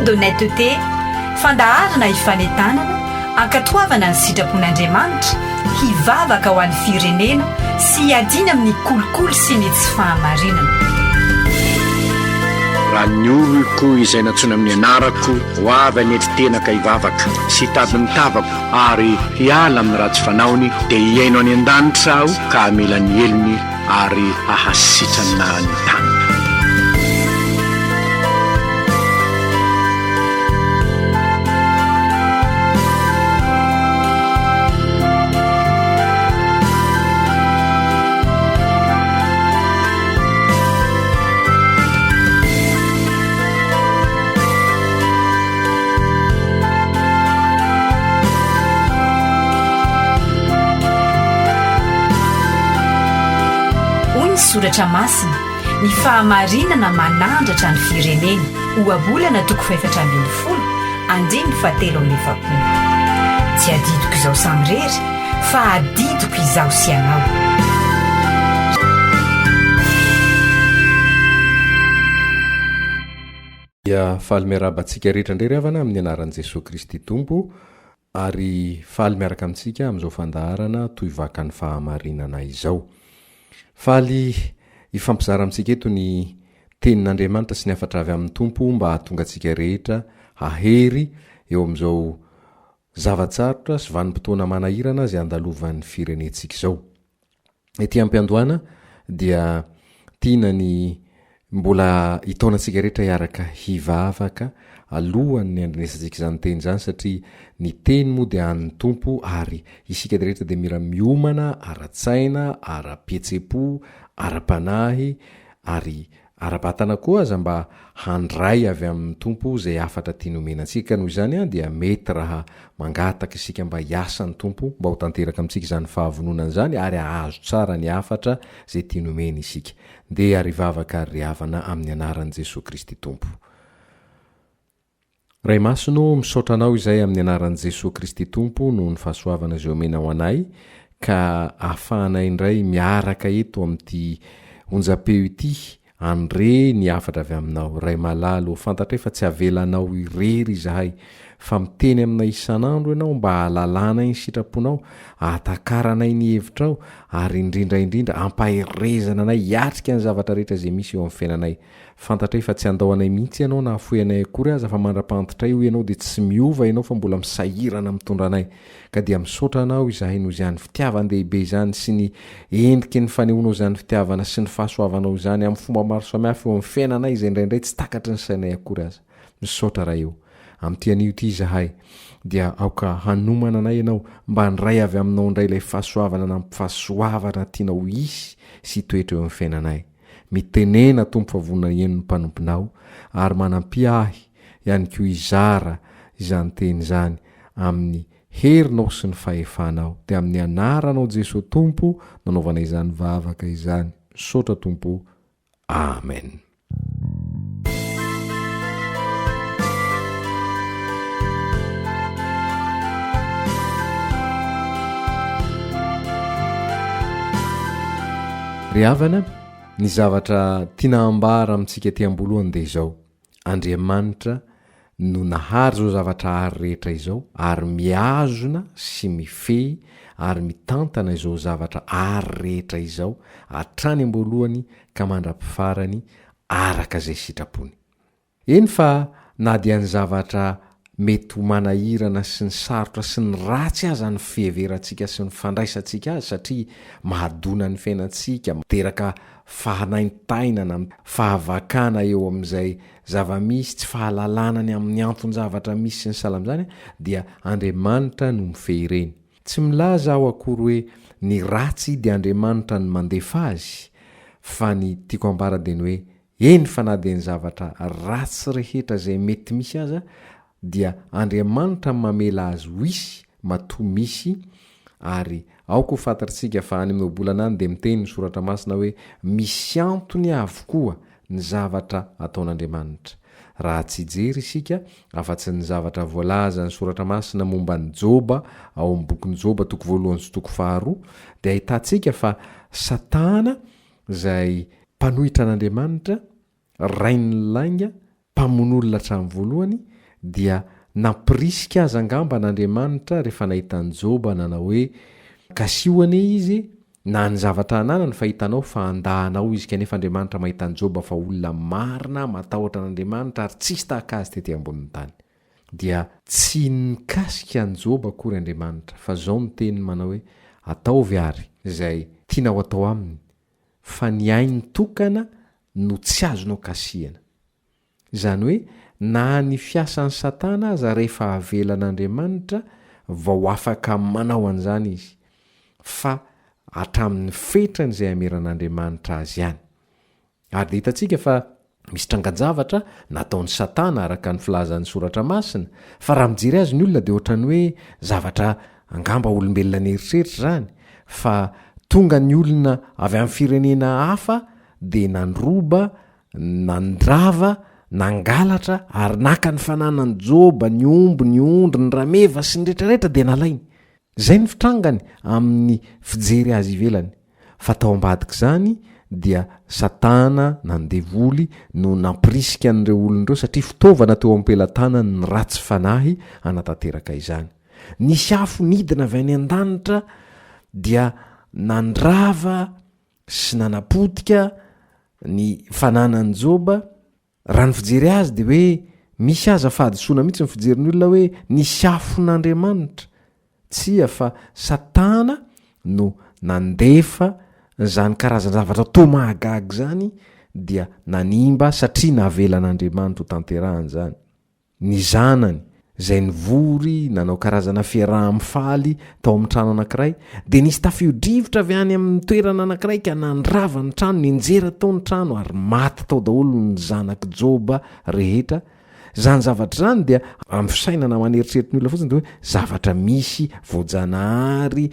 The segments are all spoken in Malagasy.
Trône d'honnêteté, fandaharana hifanentanana, hankatoavana ny sitrapon'Andriamanitra, hivavaka ho an'ny firenena sy hiadiana amin'ny kolikoly sy ny tsy fahamarinana. Raha ny oloko izay nantsoina amin'ny anarako ho avy hanetry tena ka hivavaka sy hitady ny tavako ary hiala amin'ny ratsy fanaony, dia hihaino any an-danitra Aho ka hamela ny helony ary hahasitrana ny taniny. Hoy ny Soratra Masina, Ny fahamarinana manandratra ny firenena. Ohabolana toko fahefatra ambin'ny folo, andininy fahatelo amby efapolo. Tsy adidiko izaho samirery, fa adidiko izaho sy ianao. Dia faly miarahaba antsika rehetra indray ry havana amin'ny anaran'i Jesoa Kristy Tompo ary faly miaraka amintsika amin'izao fandaharana toy vakan'ny fahamarinana izao. Faly hifampizara amintsika eto ny tenin'Andriamanitra sy ny hafatra avy amin'ny Tompo mba hahatonga antsika rehetra hahery eo amin'izao zava-tsarotra sy vanim-potoana manahirana izay andalovan'ny firenentsika izao. Ety am-piandohana dia tiana ny mbola hitaona antsika rehetra hiaraka hivavaka alohan'ny handrenesantsika izany teny izany satria ny teny moa dia an'ny Tompo ary isika rehetra dia mila miomana ara-tsaina, ara-pihetseham-po, ara-panahy ary Ara-batana koa aza mba handray avy amin'ny Tompo izay hafatra tiany homena antsika, ka noho izany dia mety raha mangataka isika mba hiasa ny Tompo mba ho tanteraka amintsika izany fahavononana izany ary hahazo tsara ny hafatra izay tiany homena isika. Ndeha ary hivavaka ary ry havana amin'ny anaran'i Jesoa Kristy Tompo. Ray Masina ô, misaotra Anao izay amin'ny anaran'i Jesoa Kristy Tompo noho ny fahasoavana izay omenao anay ka ahafahanay indray miaraka eto amin'ity onjam-peo ity handre ny hafatra avy Aminao. Ray malala ô, fantatray fa tsy avelanao irery izahay fa miteny aminay isan'andro Ianao mba hahalalanay ny sitraponao, hahatakaranay ny hevitrao ary indrindra indrindra hampaherezana anay hiatrika ny zavatra rehetra izay misy eo amin'ny fiainanay. Fantatray fa tsy handao anay mihitsy Ianao na hahafoy anay akory aza fa mandra-pahantitray hoy Ianao dia tsy miova Ianao fa mbola misahirana mitondra anay. Ka dia misaotra Anao izahay noho izany fitiavan-dehibe izany sy ny endriky ny fanehoanao izany fitiavana sy ny fahasoavanao izany amin'ny fomba maro samihafa eo amin'ny fiainanay izay indraindray tsy takatry ny sainay akory aza. Misaotra Ray o. Amin'ity anio ity izahay dia aoka hanomana anay Ianao mba handray avy Aminao indray ilay fahasoavana nampifahasoavana tianao hisy sy hitoetra eo amin'ny fiainanay. Mitenena Tompo fa vonona hihaino ny mpanomponao ary manampia ahy ihany koa hizara izany teny izany amin'ny herinao sy ny fahefanao dia amin'ny anaranao Jesoa Tompo no anaovana izany vavaka izany misaotra Tompo Amen. Ry havana, ny zavatra tiana hambara amintsika aty am-boalohany dia izao, Andriamanitra no nahary izao zavatra àry rehetra izao ary mihazona sy mifehy ary mitantana izao zavatra àry rehetra izao hatrany am-boalohany ka mandra-pifarany araka izay sitrapony. Eny fa na dia ny zavatra mety ho manahirana sy ny sarotra sy ny ratsy aza ny fiheverantsika sy ny fandraisantsika azy satria mahadona ny fiainantsika, miteraka fahanaintainana, fahavakana eo amin'izay zava-misy, tsy fahalalana ny amin'ny anton-javatra misy sy ny sahala amin'izany dia Andriamanitra no mifehy ireny. Tsy milaza aho akory hoe ny ratsy dia Andriamanitra no mandefa azy fa ny tiako ambara dia ny hoe Eny fa na dia ny zavatra ratsy rehetra izay mety misy aza dia Andriamanitra mamela azy ho hisy matoa misy ary aoka ho fantatrtsika fa any amin'ny ohabolana any dia miteny ny soratra masina hoe misy antony avokoa ny zavatra ataon'Andriamanitra. Raha tsy hijery isika afa-tsy ny zavatra voalazan'ny soratra masina momba an'i Joba ao amin'ny bokin'i Joba toko voalohany sy toko faharoa dia ahitantsika fa Satana izay mpanohitra an'Andriamanitra, rain'ny lainga, mpamono olona hatramin'ny voalohany, dia nampirisika aza angamba an'Andriamanitra rehefa nahita an'i Joba nanao hoe, Kasiho anie izy na ny zavatra ananany fa hitanao fa handà anao izy kanefa Andriamanitra mahita an'i Joba fa olona marina, matahotra an'Andriamanitra ary tsisy tahaka azy tety ambonin'ny tany. Dia tsy nikasika an'i Joba akory Andriamanitra fa izao no teniny manao hoe, Ataovy àry izay tianao atao aminy fa ny ainy tokana no tsy azonao kasihana. Izany hoe na ny fiasan'i Satana aza rehefa avelan'Andriamanitra vao afaka manao an'izany izy, fa hatramin'ny fetrany izay ameran'Andriamanitra azy ihany. Ary dia hitantsika fa misy trangan-javatra nataon'i Satana araka ny filazan'ny Soratra Masina, fa raha mijery azy ny olona dia ohatran'ny hoe zavatra angamba olombelona nieritreritra izany, fa tonga ny olona avy amin'ny firenena hafa dia nandroba Nandrava, nangalatra ary naka ny fananan'i Joba, ny omby, ny ondry, ny rameva sy ny rehetra rehetra dia nalainy. Izay ny fitrangany amin'ny fijery azy ivelany. Fa tao ambadik'izany dia Satana na ny devoly no nampirisika an'ireo olona ireo satria fitaovana teo am-pelatanany ny ratsy fanahy hanatanteraka izany. Nisy afo nidina avy any an-danitra dia nandrava sy nanapotika ny fananan'i Joba, raha ny fijery azy dia hoe misy aza fahadisoana mihitsy ny fijerin'ny olona hoe nisy afon'Andriamanitra. Tsia fa Satana no nandefa izany karazan-javatra toa mahagaga izany dia nanimba satria navelan'Andriamanitra ho tanterahana izany. Ny zanany, izay nivory nanao karazana fiaraha-mifaly tao amin'ny trano anankiray, dia nisy tafio-drivotra avy any amin'ny toerana anankiray ka nandrava ny trano, nianjera tao ny trano ary maty tao daholo ny zanak'i Joba rehetra. Izany zavatra izany dia amin'ny fisainana aman'eritreritry ny olona fotsiny dia hoe zavatra misy voajanahary,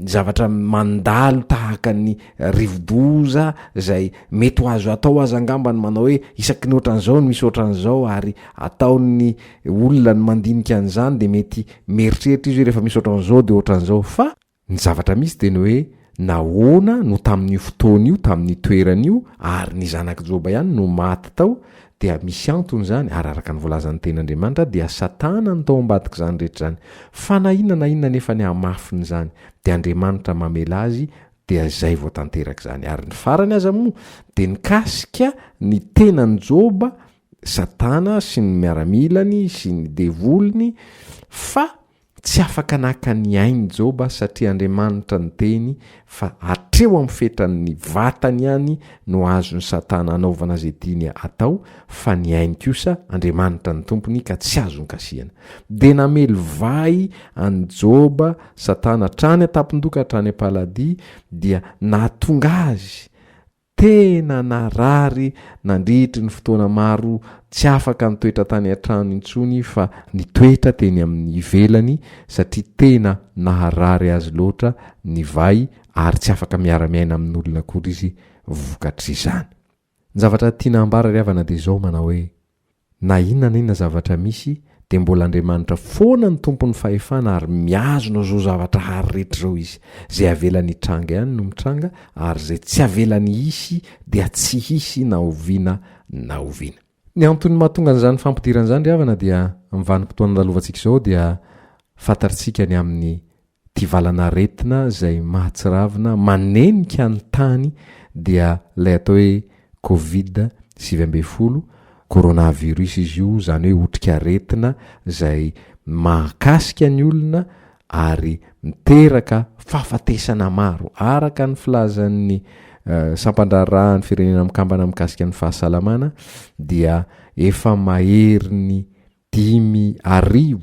zavatra mandalo tahaka ny rivodoza izay Mety ho azo atao aza angamba ny manao hoe isaky ny ohatran'izao no misy ohatran'izao ary ataon'ny olona ny mandinika an'izany dia mety mieritreritra izy hoe rehefa misy ohatran'izao dia ohatran'izao fa ny zavatra misy dia ny hoe nahoana no tamin'io fotoana io tamin'io toerana io ary ny zanak'i Joba ihany no maty tao dia misy antony izany ary araka ny voalazan'ny tenin'Andriamanitra dia Satana no tao ambadik'izany rehetra izany fa na inona na inona anefa ny hamafin'izany dia Andriamanitra mamela azy dia izay vao tanteraka izany. Ary ny farany aza moa dia nikasika ny tenan'i Joba, Satana sy ny miaramilany sy ny devoliny, fa tsy afaka naka ny ain'i Joba satria Andriamanitra niteny fa hatreo amin'ny fetran'ny vatany ihany no azon'i Satana anaovana izay tiany atao fa ny ainy kosa Andriamanitra ny tompony ka tsy azony kasihana. Dia namely vay an'i Joba Satana hatrany an-tampon-doha ka hatrany am-paladia dia nahatonga azy tena narary nandritry ny fotoana maro tsy afaka nitoetra tany an-trano intsony fa nitoetra teny amin'ny ivelany satria tena naharary azy loatra ny vay ary tsy afaka miara-miaina amin'olona akory izy vokatr'izany. Ny zavatra tiana ambara ry havana dia izao manao hoe na inona na inona zavatra misy dia mbola Andriamanitra foana no tompon'ny fahefana ary mihazona izao zavatra hary rehetra izao Izy. Izay avelany hitranga ihany no mitranga ary izay tsy avelany hisy dia tsy hisy na oviana na oviana. Ny antony mahatonga an'izany fampidirana izany ry havana dia amin'ny vanim-potoana andalovantsika izao dia fantatrtsika ny amin'ny Ity valan'aretina izay mahatsiravina manenika ny tany dia ilay atao hoe Covid 19, coronavirus izy io, izany hoe otrikaretina izay mahakasika ny olona ary miteraka fahafatesana maro. Araka ny filazan'ny sampandraharahan'ny Firenena Mikambana mikasika ny fahasalamana dia efa maherin'ny 1005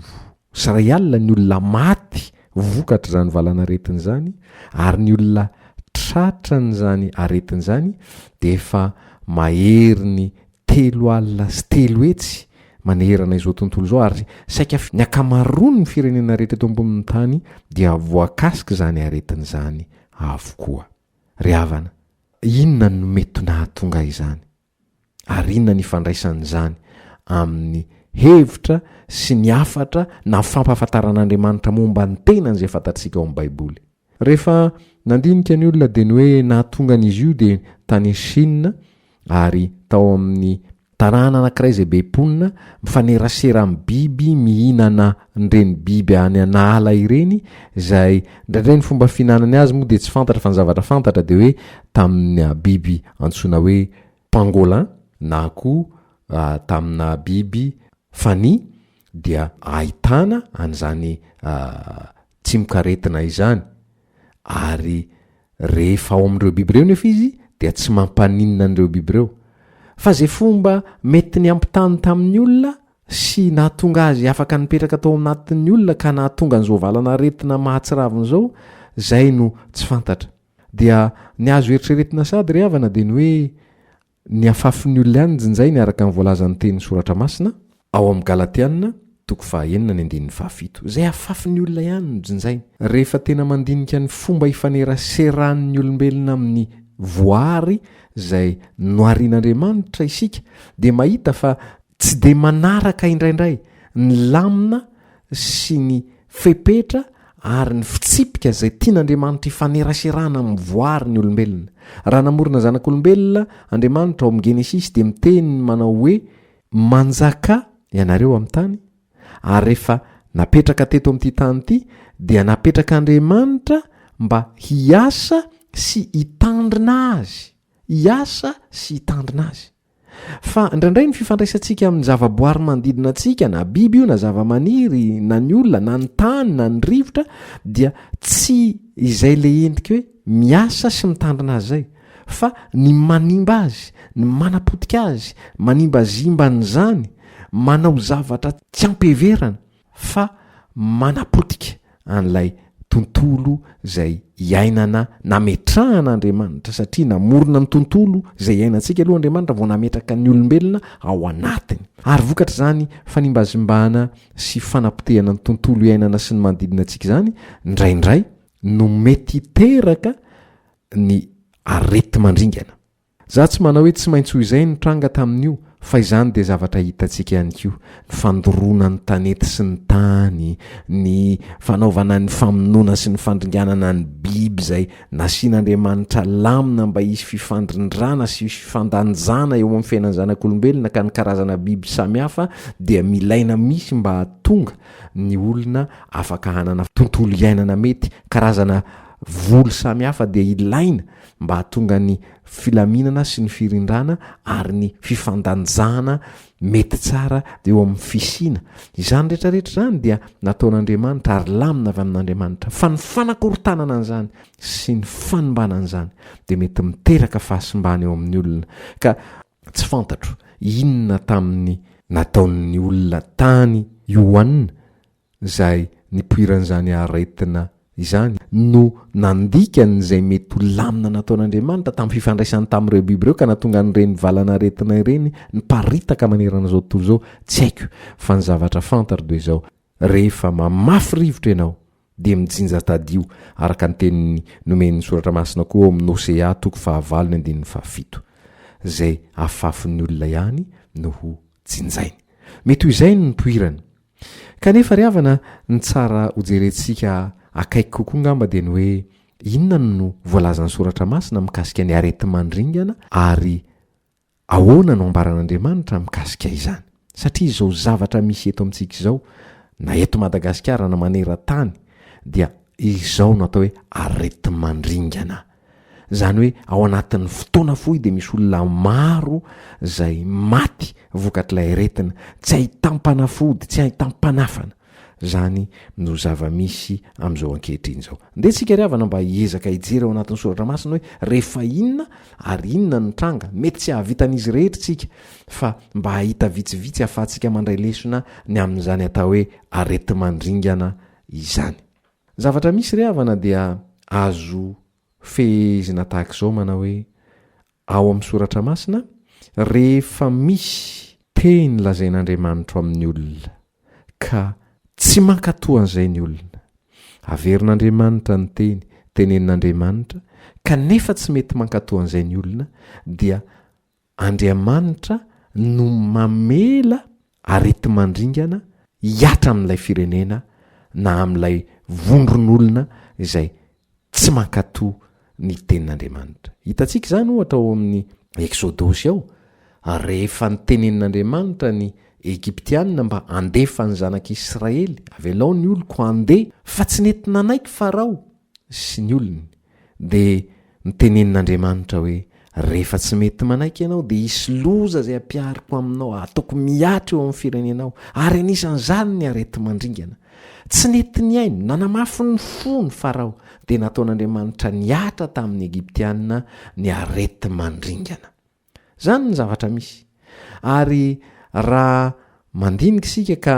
ny olona maty vokatr'izany valanaretina izany ary ny olona tratran'izany aretina izany dia efa maherin'ny 330 manerana izao tontolo izao ary saika ny ankamaroan'ny firenena rehetra eto ambonin'ny tany dia voakasik'izany aretina izany avokoa. Ry havana, inona no mety nahatonga izany? Ary inona ny ifandraisan'izany amin'ny hevitra sy ny hafatra na fampahafantaran'Andriamanitra momba ny tenany izay fantatsika ao amin'ny Baiboly? Rehefa nandinika ny olona dia ny hoe nahatonga an'izy io dia tany Chine ary tao amin'ny. Tanàna anankiray izay be mponina, mifanerasera amin'ny biby, mihinana an'ireny biby any an'ala ireny, izay indraindray ny fomba fihinanany azy moa dia tsy fantatra fa ny zavatra fantatra dia hoe tamina biby antsoina hoe pangolin na koa tamina biby fanihy dia ahitana an'izany tsimokaretina izany ary Rehefa ao amin'ireo biby ireo nefa izy dia tsy mampaninona an'ireo biby ireo. Fa izay fomba mety niampitany tamin'ny olona sy nahatonga azy afaka nipetraka tao anatin'ny olona ka nahatonga an'izao valan'aretina mahatsiravina izao, izay no tsy fantatra. Dia ny azo eritreretina sady ry havana dia ny hoe Ny afafin'ny olona ihany njinjainy araka ny voalazan'ny tenin'ny Soratra Masina ao amin'ny Galatiana toko fahaenina ny andininy fahafito. Izay afafin'ny olona ihany no jinjainy. Rehefa tena mandinika ny fomba ifaneraseran'ny olombelona amin'ny voary izay noharian'Andriamanitra isika dia mahita fa tsy dia manaraka indraindray ny lamina sy ny fepetra ary ny fitsipika izay tian'Andriamanitra hifaneraserana amin'ny voary ny olombelona. Raha namorona zanak'olombelona Andriamanitra ao amin'ny Genesisy dia miteny manao hoe manjakà ianareo amin'ny tany ary rehefa napetraka teto amin'ity tany ity dia napetrak'Andriamanitra mba hiasa sy hitandrina azy, hiasa sy hitandrina azy. Fa indraindray ny fifandraisantsika amin'ny zavaboary manodidina antsika, na biby io na zavamaniry, na ny olona, na ny tany, na ny rivotra, dia tsy izay le endrika hoe miasa sy mitandrina azy izay, fa ny manimba azy, ny manapotika azy, manimbazimba an'izany, manao zavatra tsy am-piheverana. fa manapotika an'ilay tontolo izay iainana nametrahana Andriamanitra satria namorona ny tontolo izay iainantsika aloha Andriamanitra vao nametraka ny olombelona ao anatiny. Ary vokatr'izany fanimbazimbana sy fanapotehana ny tontolo iainana sy ny manodidina antsika izany indraindray no mety hiteraka ny areti-mandringana. Za tsy manao hoe tsy maintsy ho izay no tranga tamin'io fa izany dia zavatra hitantsika ihany koa, ny fandoroana ny tanety sy ny tany, ny fanaovana ny famonoana sy ny fandringanana ny biby izay nasian'Andriamanitra lamina mba hisy fifandrindrana sy fifandanjana eo amin'ny fiainan'ny zanak'olombelona ka ny karazana biby samihafa dia milaina misy mba hahatonga ny olona afaka hanana tontolo iainana mety, karazana voly samihafa dia ilaina mba hahatonga ny filaminana sy ny firindrana ary ny fifandanjana mety tsara eo amin'ny fisiana. Izany rehetra rehetra izany dia nataon'Andriamanitra ary lamina avy amin'Andriamanitra. Fa ny fanakorontanana an'izany sy ny fanimbana an'izany dia mety miteraka fahasimbana eo amin'ny olona. Ka tsy fantatro inona tamin'ny nataon'ny olona tany Yuan izay nipoiran'izany aretina izany no nandikany izay mety ho lamina nataon'Andriamanitra tamin'ny fifandraisany tamin'ireo biby ireo ka nahatonga an'ireny valan'aretina ireny niparitaka manerana izao tontolo izao, tsy haiko fa ny zavatra fantaro dia izao, rehefa mamafy rivotra ianao dia mijinja tadio araka ny teniny nomen'ny soratra masina koa ao amin'ny Hosea toko fahavalo ny andininy fahafito, izay afafin'ny olona ihany no ho jinjainy. Mety ho izay no nipoirany. Kanefa ry havana, ny tsara hojerentsika akaiky kokoa angamba dia ny hoe inona no voalazan'ny Soratra Masina mikasika ny areti-mandringana ary ahoana no ambaran'Andriamanitra mikasika izany. Satria izao zavatra misy eto amintsika izao, na eto Madagasikara na maneran-tany, dia izao no atao hoe areti-mandringana. Izany hoe ao anatin'ny fotoana fohy dia misy olona maro izay maty vokatr'ilay aretina, tsy ahitam-panafody, tsy ahitam-panafana. Izany no zava-misy amin'izao ankehitriny izao. Ndeha isika ry havana mba hiezaka hijery ao anatin'ny soratra masina hoe rehefa inona ary inona no tranga. Mety tsy hahavita an'izy rehetra isika fa mba hahita vitsivitsy ahafahantsika mandray lesona ny amin'izany atao hoe areti-mandringana izany. Ny zavatra misy ry havana dia azo fehezina tahaka izao manao hoe ao amin'ny soratra masina rehefa misy teny lazain'Andriamanitro amin'ny olona ka tsy mankatoa an'izay ny olona, averin'Andriamanitra ny teny tenenin'Andriamanitra kanefa tsy mety mankatoa an'izay ny olona dia Andriamanitra no mamela areti-mandringana hihatra amin'ilay firenena na amin'ilay vondron'olona izay tsy mankatò ny tenin'Andriamanitra. Hitantsika izany ohatra ao amin'ny Eksodosy ao. Rehefa notenenin'Andriamanitra ny Egyptiana mba handefa ny zanak'Israely, avelao ny oloko handeha, fa tsy nety nanaiky Farao sy ny olony, dia notenenin'Andriamanitra hoe, Rehefa tsy mety manaiky ianao, dia hisy loza izay hampihariko aminao, hataoko mihatra eo amin'ny firenenao, ary anisan'izany ny areti-mandringana. Tsy nety nihaino, nanamafy ny fony Farao, dia nataon'Andriamanitra nihatra tamin'ny Egyptiana ny areti-mandringana. Izany ny zavatra misy. Ary raha mandinika isika ka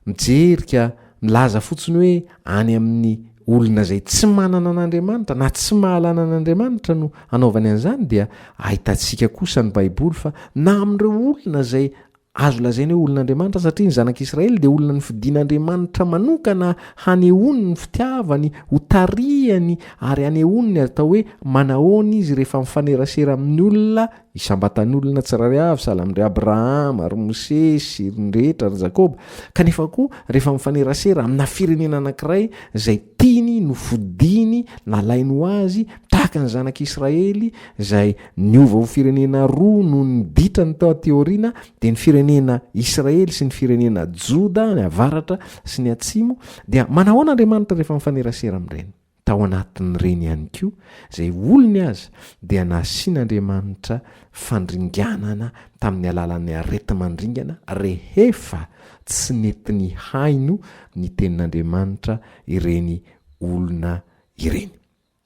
mijery ka milaza fotsiny hoe any amin'ny olona izay tsy manana an'Andriamanitra na tsy mahalana an'Andriamanitra no anaovany an'izany dia ahitantsika kosa ny Baiboly fa na amin'ireo olona izay Azo lazaina hoe olon'Andriamanitra satria ny zanak'Israely dia olona nofidin'Andriamanitra manokana hanehoany ny fitiavany, hotarihany ary hanehoany ny atao hoe manahoana izy rehefa mifanerasera amin'ny olona, isam-batan'olona tsirairay avy, sahala amin-dry Abrahama, ry Mosesy, ry ny rehetra, ry Jakoba. Kanefa koa rehefa mifanerasera amina firenena anankiray izay tiany, nofidiny, nalainy ho azy, tahaka ny zanak'Israely izay Niova ho firenena roa noho ny ditrany tao aty aoriana dia ny firenena Israely sy ny firenena Joda, ny avaratra sy ny atsimo, dia manahoana Andriamanitra rehefa mifanerasera amin'ireny? Tao anatin'ireny ihany koa, izay olony aza dia nasian'Andriamanitra fandringanana tamin'ny alalan'ny areti-mandringana rehefa tsy nety nihaino ny tenin'Andriamanitra ireny olona ireny.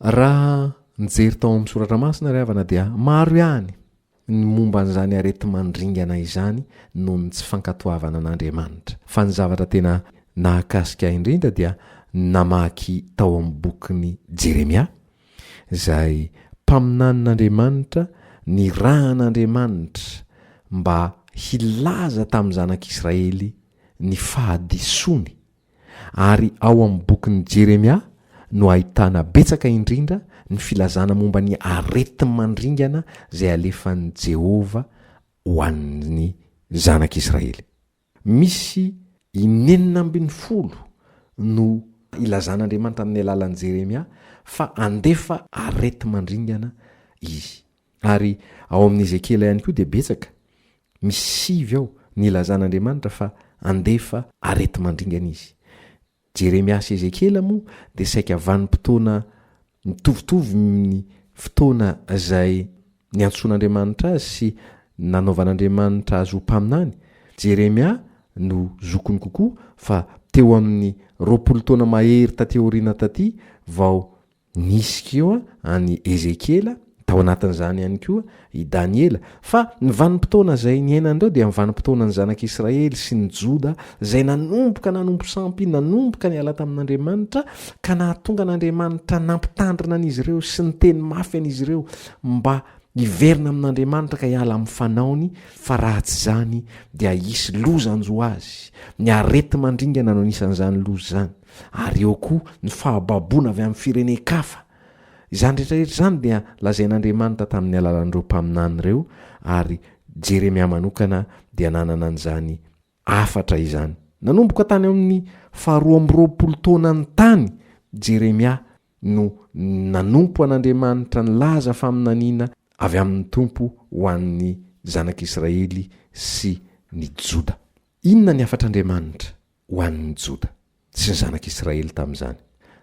Raha nijery tao amin'ny soratra masina ry havana dia maro ihany ny momba an'izany areti-mandringana izany noho ny tsy fankatoavana an'Andriamanitra. Fa ny zavatra tena nahakasika ahy indrindra dia ny namaky tao amin'ny bokin'i Jeremia, izay mpaminanin'Andriamanitra nirahan'Andriamanitra mba hilaza tamin'ny zanak'Israely ny fahadisoany Ary ao amin'ny bokin'i Jeremia no ahitana betsaka indrindra ny filazana momba ny areti-mandringana izay alefan'i Jehovah ho an'ny zanak'Israely. Misy inenina ambinifolo no ilazan'Andriamanitra amin'ny alalan'i Jeremia fa handefa areti-mandringana izy. Ary ao amin'ny Ezekiela ihany koa dia betsaka, misy sivy ao, ny ilazan'Andriamanitra fa handefa areti-mandringana izy. Jeremia sy Ezekiela moa dia saika vanim-potoana mitovitovy ny fotoana izay niantsoan'Andriamanitra azy sy nanaovan'Andriamanitra azy ho mpaminany. Jeremia no zokiny kokoa fa teo amin'ny 20 taona mahery taty aoriana taty vao Nisy koa an'i Ezekiela, tao anatin'izany ihany koa i Daniela. Fa ny vanim-potoana izay niainan'ireo dia ny vanim-potoanan'ny zanak'Israely sy ny Joda izay nanomboka nanompo sampy, nanomboka niala tamin'Andriamanitra, ka nahatonga an'Andriamanitra nampitandrina an'izy ireo sy niteny mafy an'izy ireo mba hiverina amin'Andriamanitra ka hiala amin'ny fanaony, fa raha tsy izany dia hisy loza hanjo azy. Ny areti-mandringana no anisan'izany loza izany. ary eo koa ny fahababoana avy amin'ny firenen-kafa. Izany rehetra rehetra izany dia lazain'Andriamanitra tamin'ny alalan'ireo mpaminany ireo, ary Jeremia manokana dia nanana an'izany hafatra izany. Nanomboka tany amin'ny faharoa amby roapolo taonany tany Jeremia no nanompo an'Andriamanitra nilaza faminaniana avy amin'ny Tompo ho an'ny zanak'Israely sy ny Joda. Inona ny hafatr'Andriamanitra ho an'ny Joda sy ny zanak'Israely tamin'izany.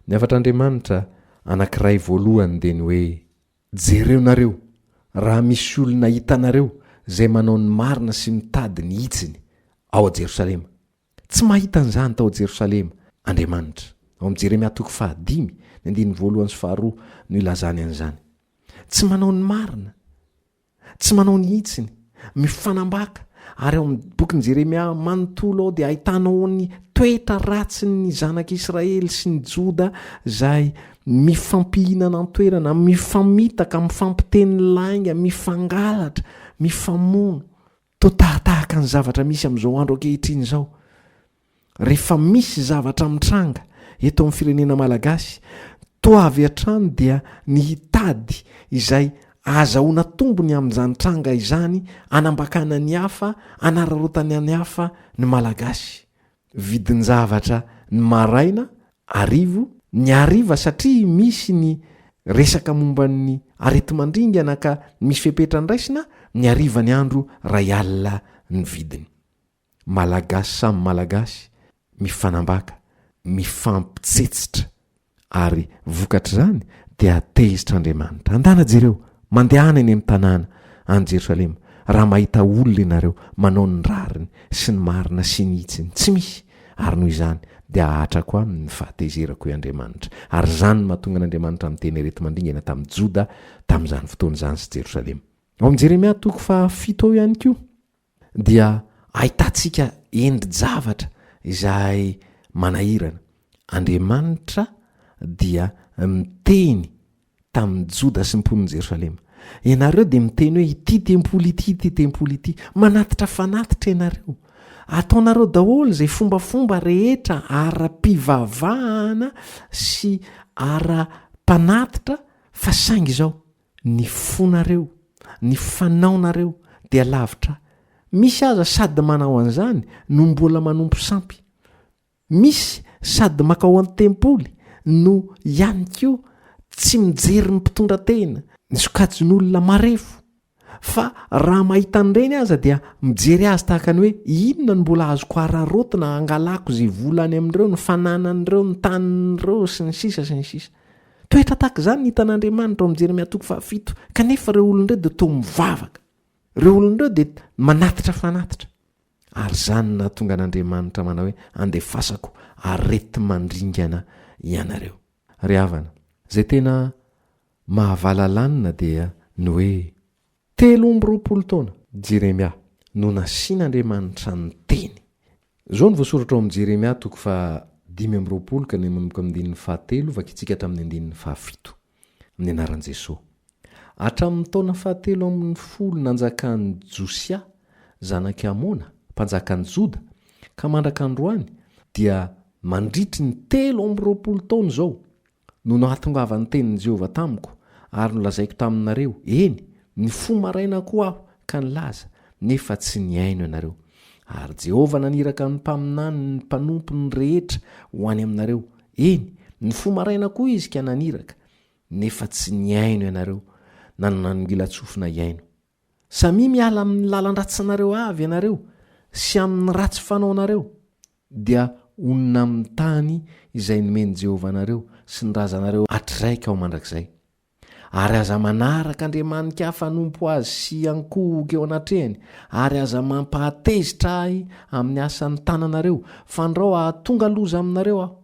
Ny hafatr'Andriamanitra anankiray voalohany dia ny hoe, Jereo nareo, raha misy olona hitanareo izay manao ny marina sy mitady ny hitsiny ao Jerosalema. Tsy mahita an'izany tao Jerosalema Andriamanitra. Ao amin'ny Jeremia toko fahadimy, ny andininy voalohany sy faharoa no ilazany an'izany. Tsy manao ny marina. Tsy manao ny hitsiny, mifanambaka, ary ao amin'ny bokin'i Jeremia manontolo ao dia ahitanao ny toetra ratsin'ny zanak'Israely sy ny Joda izay mifampihinana an-toerana, mifamitaka, mifampiteny lainga, mifangalatra, mifamono. Toa tahatahaka ny zavatra misy amin'izao andro ankehitriny izao. Rehefa misy zavatra mitranga eto amin'ny firenena malagasy, toa avy hatrany dia ny hitady izay ahazahoana tombony amin'izany tranga izany hanambakana ny hafa, hanararaotana ny hafa ny malagasy. Vidin-javatra ny maraina arivo, ny hariva satria misy ny resaka momba ny areti-mandringana ka misy fepetra andraisina, Ny hariva ny andro ray alina ny vidiny. Malagasy samy Malagasy mifanambaka, mifampitsetsitra ary vokatr'izany dia tezitra Andriamanitra. Andana jereo, mandehana eny amin'ny tanàna any Jerosalema raha mahita olona ianareo manao ny rariny sy ny marina sy ny hitsiny. Tsy misy. Ary noho izany dia hahatrako aminy ny fahatezerako hoy Andriamanitra. Ary izany no mahatonga an'Andriamanitra miteny areti-mandringana tamin'i Joda tamin'izany fotoana izany sy Jerosalema. Ao amin'i Jeremia toko fahafito ao ihany koa dia ahitantsika endri-javatra izay manahirana. Andriamanitra dia miteny tamin'ny Joda sy ny mponin'i Jerosalema. Ianareo dia miteny hoe ity tempoly ity, ity tempoly ity. Manatitra fanatitra ianareo. Ataonareo daholo izay fombafomba rehetra ara-pivavahana sy ara-panatitra fa saingy izao, ny fonareo, ny fanaonareo dia lavitra ahy. Misy aza sady manao an'izany no mbola manompo sampy. Misy sady makao an-tempoly no ihany koa tsy mijery ny mpitondra tena, ny sokajin'olona marefo. Fa raha mahita an'ireny aza dia mijery azy tahaka ny hoe inona no mbola azoko araraotina hangalako izay vola any amin'ireo, ny fananan'ireo, ny tanin'ireo, sy ny sisa sy ny sisa. Toetra tahaka izany ny hitan'Andriamanitra ao amin'ny Jeremia toko fahafito, kanefa ireo olona ireo dia toa mivavaka. Ireo olona ireo dia manatitra fanatitra. Ary izany no nahatonga an'Andriamanitra manao hoe andefasako areti-mandringana ianareo. Ry havana, izay tena mahavalalanina dia ny hoe 23 taona Jeremia no nasian'Andriamanitra ny teny. Izao no voasoratra ao amin'ny Jeremia toko faha 25 ka ny manomboka amin'ny andininy fahatelo vakintsika hatramin'ny andininy fahafito. Amin'ny anaran'i Jesoa. Hatramin'ny taona fahatelo ambin'ny folo nanjakan'i Josia, zanak'i Amona, mpanjakan'i Joda, ka mandraka androany, dia mandritry ny 23 taona izao, no nahatongavan'ny tenin'i Jehovah tamiko, ary nolazaiko taminareo, eny, nifoha maraina koa aho ka nilaza, nefa tsy nihaino ianareo. Ary Jehovah naniraka ny mpaminaniny mpanompony rehetra ho any aminareo, eny, nifoha maraina koa izy ka naniraka, nefa tsy nihaino ianareo, na nanongilan-tsofina hihaino. Samia miala amin'ny lalan-dratsinareo avy ianareo sy amin'ny ratsy fanaonareo, dia honina amin'ny tany izay nomen'i Jehovah anareo sy ny razanareo hatrizay ka ho mandrakizay. Ary aza manaraka andriamani-kafa hanompo azy sy hiankohoka eo anatrehany, ary aza mampahatezitra ahy amin'ny asan'ny tananareo, fandrao hahatonga loza aminareo aho.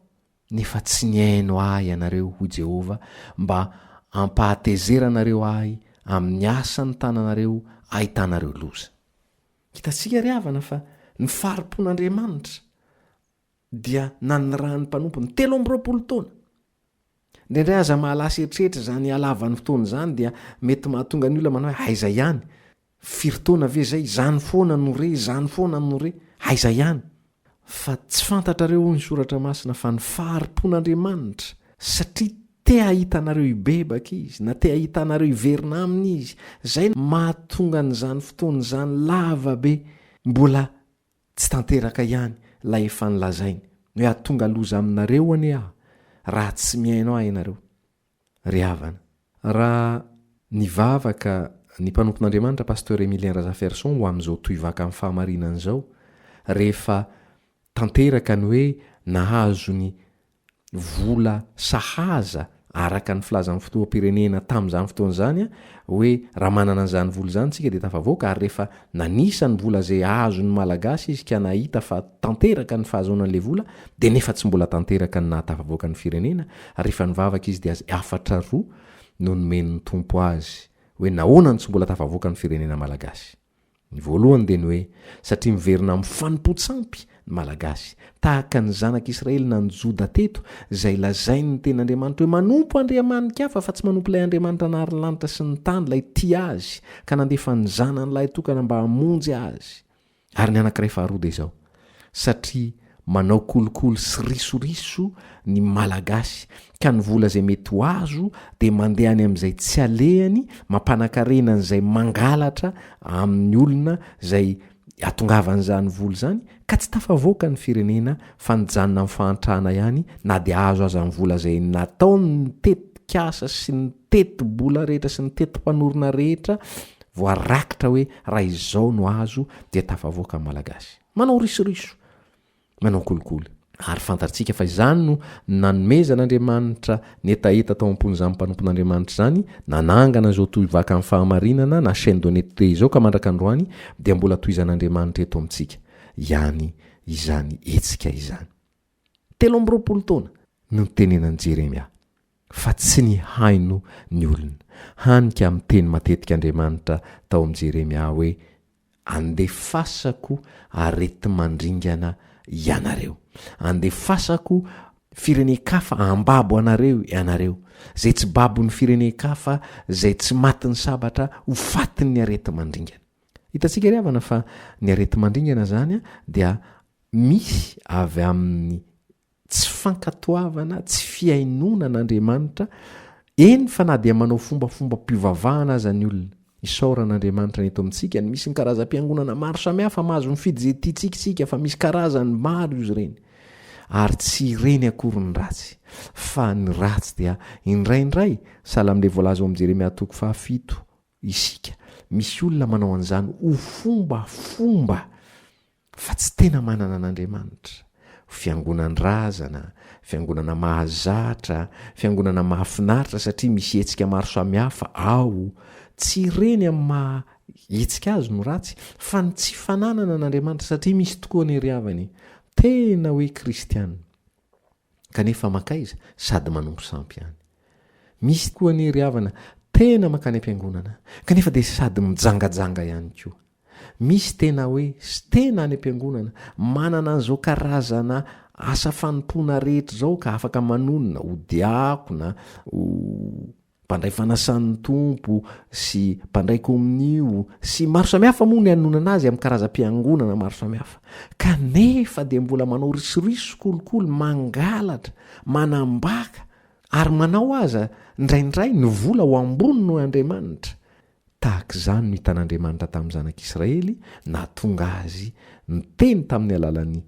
Nefa tsy nihaino ahy ianareo, hoy Jehovah, mba hampahatezeranareo ahy amin'ny asan'ny tananareo ahitanareo loza. Hitantsika ry havana fa ny fari-pon'Andriamanitra dia nanirahan'ny mpanompony 23 taona. Indraindray aza mahalasa eritreritra izany halavan'ny fotoana izany dia mety mahatonga ny olona manao hoe aiza ihany? Firy taona ve izay? Izany foana no re, izany foana no re, aiza ihany? Fa tsy fantatrareo hoy ny soratra masina fa ny fahari-pon'Andriamanitra satria te hahita anareo hibebaka izy na te hahita anareo hiverina aminy izy, izay no mahatonga an'izany fotoana izany lava be mbola tsy tanteraka ihany ilay efa nolazainy hoe hahatonga loza aminareo anie aho raha tsy mihaino ahy ianareo. Ry havana. Raha nivavaka ny mpanompon'Andriamanitra Pasteur Emilien Razafiarison ho amin'izao tohivaka amin'ny fahamarinana izao, rehefa tanteraka ny hoe nahazo ny vola sahaza araka ny filazan'ny filoham-pirenena tamin'izany fotoana izany hoe raha manana an'izany vola izany isika dia tafavoaka ary rehefa nanisa ny vola izay azon'ny Malagasy izy ka nahita fa tanteraka ny fahazoana an'ilay vola dia nefa tsy mbola tanteraka ny nahatafavoaka ny firenena ary rehefa nivavaka izy dia azy hafatra roa no nomen'ny Tompo azy hoe nahoana no tsy mbola tafavoaka ny firenena Malagasy. Ny voalohany dia ny hoe satria miverina amin'ny fanompoan-tsampy ny Malagasy, tahaka ny zanak'Israely na ny Joda teto, izay lazain'ny Tenin'Andriamanitra hoe manompo andriamani-kafa fa tsy manompo ilay Andriamanitra nahary ny lanitra sy ny tany, ilay tia azy, ka nandefa ny Zanany lahitokana mba hamonjy azy. Ary ny anankiray faharoa dia izao, satria manao kolikoly sy risoriso ny Malagasy ka ny vola izay mety ho azo dia mandeha any amin'izay tsy alehany, mampanakarena an'izay mangalatra amin'ny olona izay atongavan'izany vola izany ka tsy tafavoaka ny firenena fa nijanona amin'ny fahantrana ihany na dia azo aza ny vola izay nataon'ny tetikasa sy ny tetibola rehetra sy ny tetipanorona rehetra. Voarakitra hoe raha izao no azo dia tafavoaka ny Malagasy. Manao risoriso. Manao kolikoly. Ary fantatsika fa izany no nanomezan'Andriamanitra ny hetaheta tao am-pon'izany mpanompon'Andriamanitra izany, nanangana izao tohivakan'ny fahamarinana na chaîne d'honnêteté izao ka mandraka androany dia mbola tohizan'Andriamanitra eto amintsika ihany izany hetsika izany. 23 taona no nitenenan'i Jeremia fa tsy nihaino ny olona. Hany ka miteny matetika Andriamanitra tao amin'i Jeremia hoe, Andefasako areti-mandringana ianareo. Andefasako firenen-kafa hambabo anareo ianareo. Izay tsy babon'ny firenen-kafa, izay tsy matin'ny sabatra, ho fatin'ny areti-mandringana. Hitantsika ry havana fa ny areti-mandringana izany dia misy avy amin'ny tsy fankatoavana, tsy fihainoana an'Andriamanitra, eny fa na dia manao fombafombam-pivavahana aza ny olona. Isaorana Andriamanitra ny eto amintsika, ny misy ny karazam-piangonana maro samihafa, mahazo mifidy izay tiantsika isika fa misy karazany maro izy ireny. Ary tsy ireny akory ny ratsy, fa ny ratsy dia indraindray, sahala amin'ilay voalaza ao amin'ny Jeremia toko fahafito, isika, misy olona manao an'izany ho fombafomba fa tsy tena manana an'Andriamanitra. Fiangonan-drazana, fiangonana mahazatra, fiangonana mahafinaritra satria misy hetsika maro samihafa ao. Tsy ireny amin'ny maha hetsika azy no ratsy fa ny tsy fananana an'Andriamanitra satria misy tokoa anie ry havana e! Tena hoe kristiana kanefa mankaiza? Sady manompo sampy ihany. Misy koa anie ry havana tena mankany am-piangonana kanefa dia sady mijangajanga ihany koa. Misy tena hoe tena any am-piangonana, manana an'izao karazana asa fanompoana rehetra izao ka afaka manonona ho diakona, ho mpandray fanasan'ny Tompo sy mpandray komonio sy maro samihafa moa ny anonana azy amin'ny karazam-piangonana maro samihafa. Kanefa dia mbola manao risoriso, kolikoly, mangalatra, manambaka ary manao aza indraindray ny vola ho ambony noho Andriamanitra. Tahaka izany no hitan'Andriamanitra tamin'ny zanak'Israely, nahatonga azy niteny tamin'ny alalan'i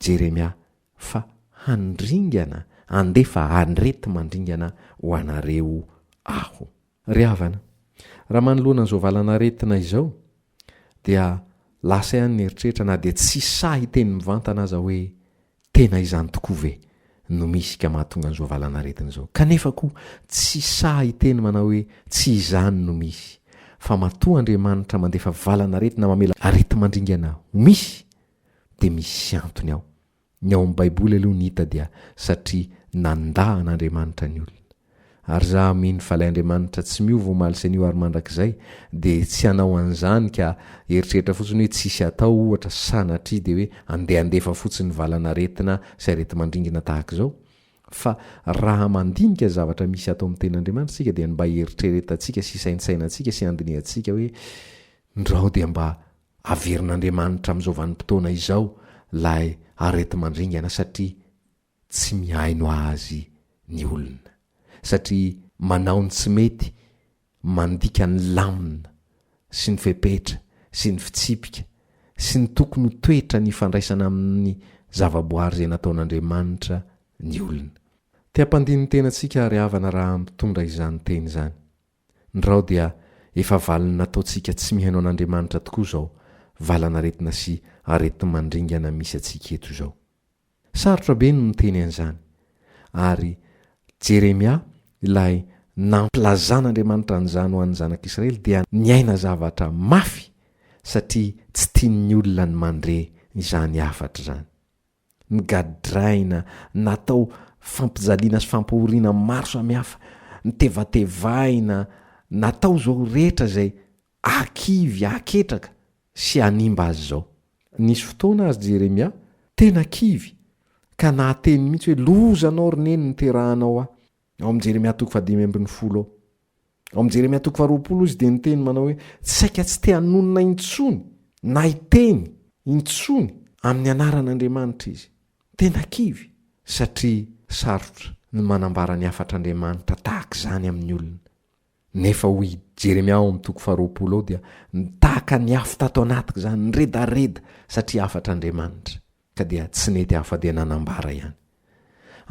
Jeremia fa handringana, handefa areti-mandringana ho anareo Aho. Ry havana, raha manoloana an'izao valan'aretina izao, dia lasa ihany ny eritreritra na dia tsy sahy hiteny mivantana aza hoe Tena izany tokoa ve no misy ka mahatonga an'izao valan'aretina izao? Kanefa koa tsy sahy hiteny manao hoe tsy izany no misy. Fa matoa Andriamanitra mandefa valan'aretina mamela areti-mandringana ho misy dia misy antony ao. Ny ao amin'ny baiboly aloha ny hita dia satria nandà an'Andriamanitra ny olona. Ary za mino fa ilay Andriamanitra tsy miova omaly sy anio ary mandrakizay dia tsy hanao an'izany ka eritreritra fotsiny hoe tsisy atao ohatra sanatria dia hoe andeha handefa fotsiny valan'aretina sy areti-mandringina tahaka izao fa raha mandinika zavatra misy ato amin'ny tenin'Andriamanitra isika dia ny mba hieritreretantsika sy hisaintsainantsika sy handinihantsika hoe ndrao dia mba averin'Andriamanitra amin'izao vanim-potoana izao ilay areti-mandringana satria tsy mihaino azy ny olona satria manao ny tsy mety, mandika ny lamina sy ny fepetra sy ny fitsipika sy ny tokony ho toetra ny ifandraisana amin'ny zavaboary izay nataon'Andriamanitra ny olona. Te hampandini tena antsika ary havana raha mitondra izany teny izany. Ndrao dia efa valin'ny nataontsika tsy mihaino an'Andriamanitra tokoa izao valan'aretina sy areti-mandringana misy antsika eto izao. Sarotra be ny miteny an'izany. Ary Jeremia, ilay nampilazan'Andriamanitra an'izany ho an'ny zanak'Israely, dia niaina zavatra mafy satria tsy tian'ny olona ny mandre izany hafatra izany. Nogadraina, natao fampijaliana sy fampahoriana maro samihafa, notevatevaina, natao izao rehetra izay hahakivy, hahaketraka sy hanimba azy izao. Nisy fotoana azy Jeremia tena kivy ka nahateny mihitsy hoe, Lozanao ry neny niterahanao ahy. Ao amin'ny Jeremia toko fahadimy ambin'ny folo ao. Ao amin'ny Jeremia toko faharoapolo izy dia niteny manao hoe, Saika tsy te hanonona intsony na hiteny intsony amin'ny anaran'Andriamanitra izy. Tena kivy satria sarotra ny manambara ny hafatr'Andriamanitra tahaka izany amin'ny olona. Nefa hoy i Jeremia ao amin'ny toko faharoapolo ao dia nitaka ny afo tato anatiko izany, niredareda satria hafatr'Andriamanitra, ka dia tsy nety aho fa dia nanambara ihany.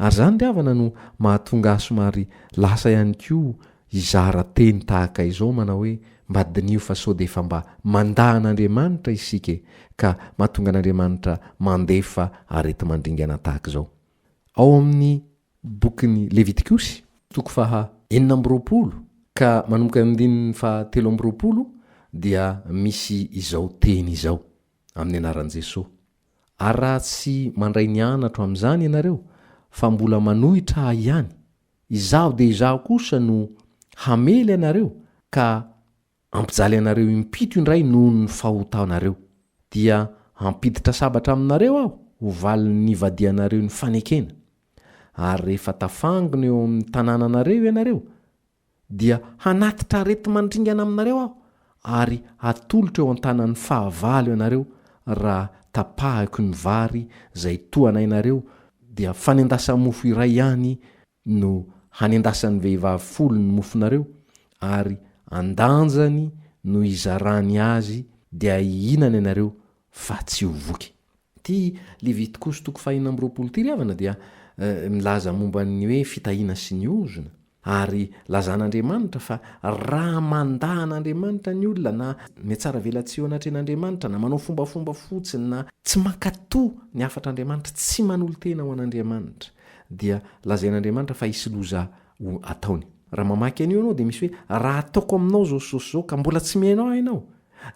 Ary izany ry havana no mahatonga ahy somary lasa ihany koa hizara teny tahaka izao manao hoe. Mba diniho fa sao dia efa mba mandà an'Andriamanitra isika e, ka mahatonga an'Andriamanitra mandefa areti-mandringana tahaka izao. Ao amin'ny bokin'ny Levitikosy, toko faha 26 ka manomboka ny andininy faha 23 dia misy izao teny izao, amin'ny anaran'i Jesoa, Ary raha tsy mandray ny anatro amin'izany ianareo, fa mbola manohitra Ahy ihany, Izaho dia Izaho kosa no hamely anareo ka hampijaly anareo impito indray noho ny fahotanareo. Dia hampiditra sabatra aminareo Aho ho valin'ny nivadihanareo ny fanekena. Ary rehefa tafangona eo amin'ny tanànanareo ianareo, dia hanatitra areti-mandringana aminareo Aho, ary hatolotro eo an-tanan'ny fahavalo ianareo raha tapahiko ny vary izay tohanainareo, dia fanendasa-mofo iray ihany no hanendasan'ny vehivavy folo ny mofonareo, ary an-danjany no hizarany azy, dia hihinana ianareo fa tsy ho voky. Ity Levitikosy toko fahenina amby 20 ity ry havana dia milaza momba ny hoe fitahiana sy ny ozona. Ary lazan'Andriamanitra fa raha mandà an'Andriamanitra ny olona na mihatsaravelatsihy eo anatrehan'Andriamanitra na manao fombafomba fotsiny na tsy mankatò ny hafatr'Andriamanitra, tsy manolo-tena ho an'Andriamanitra dia lazain'Andriamanitra fa hisy loza ho ataony. Raha mamaky an'io ianao dia misy hoe raha ataoko aminao izao sy izao sy izao ka mbola tsy mihaino ahy ianao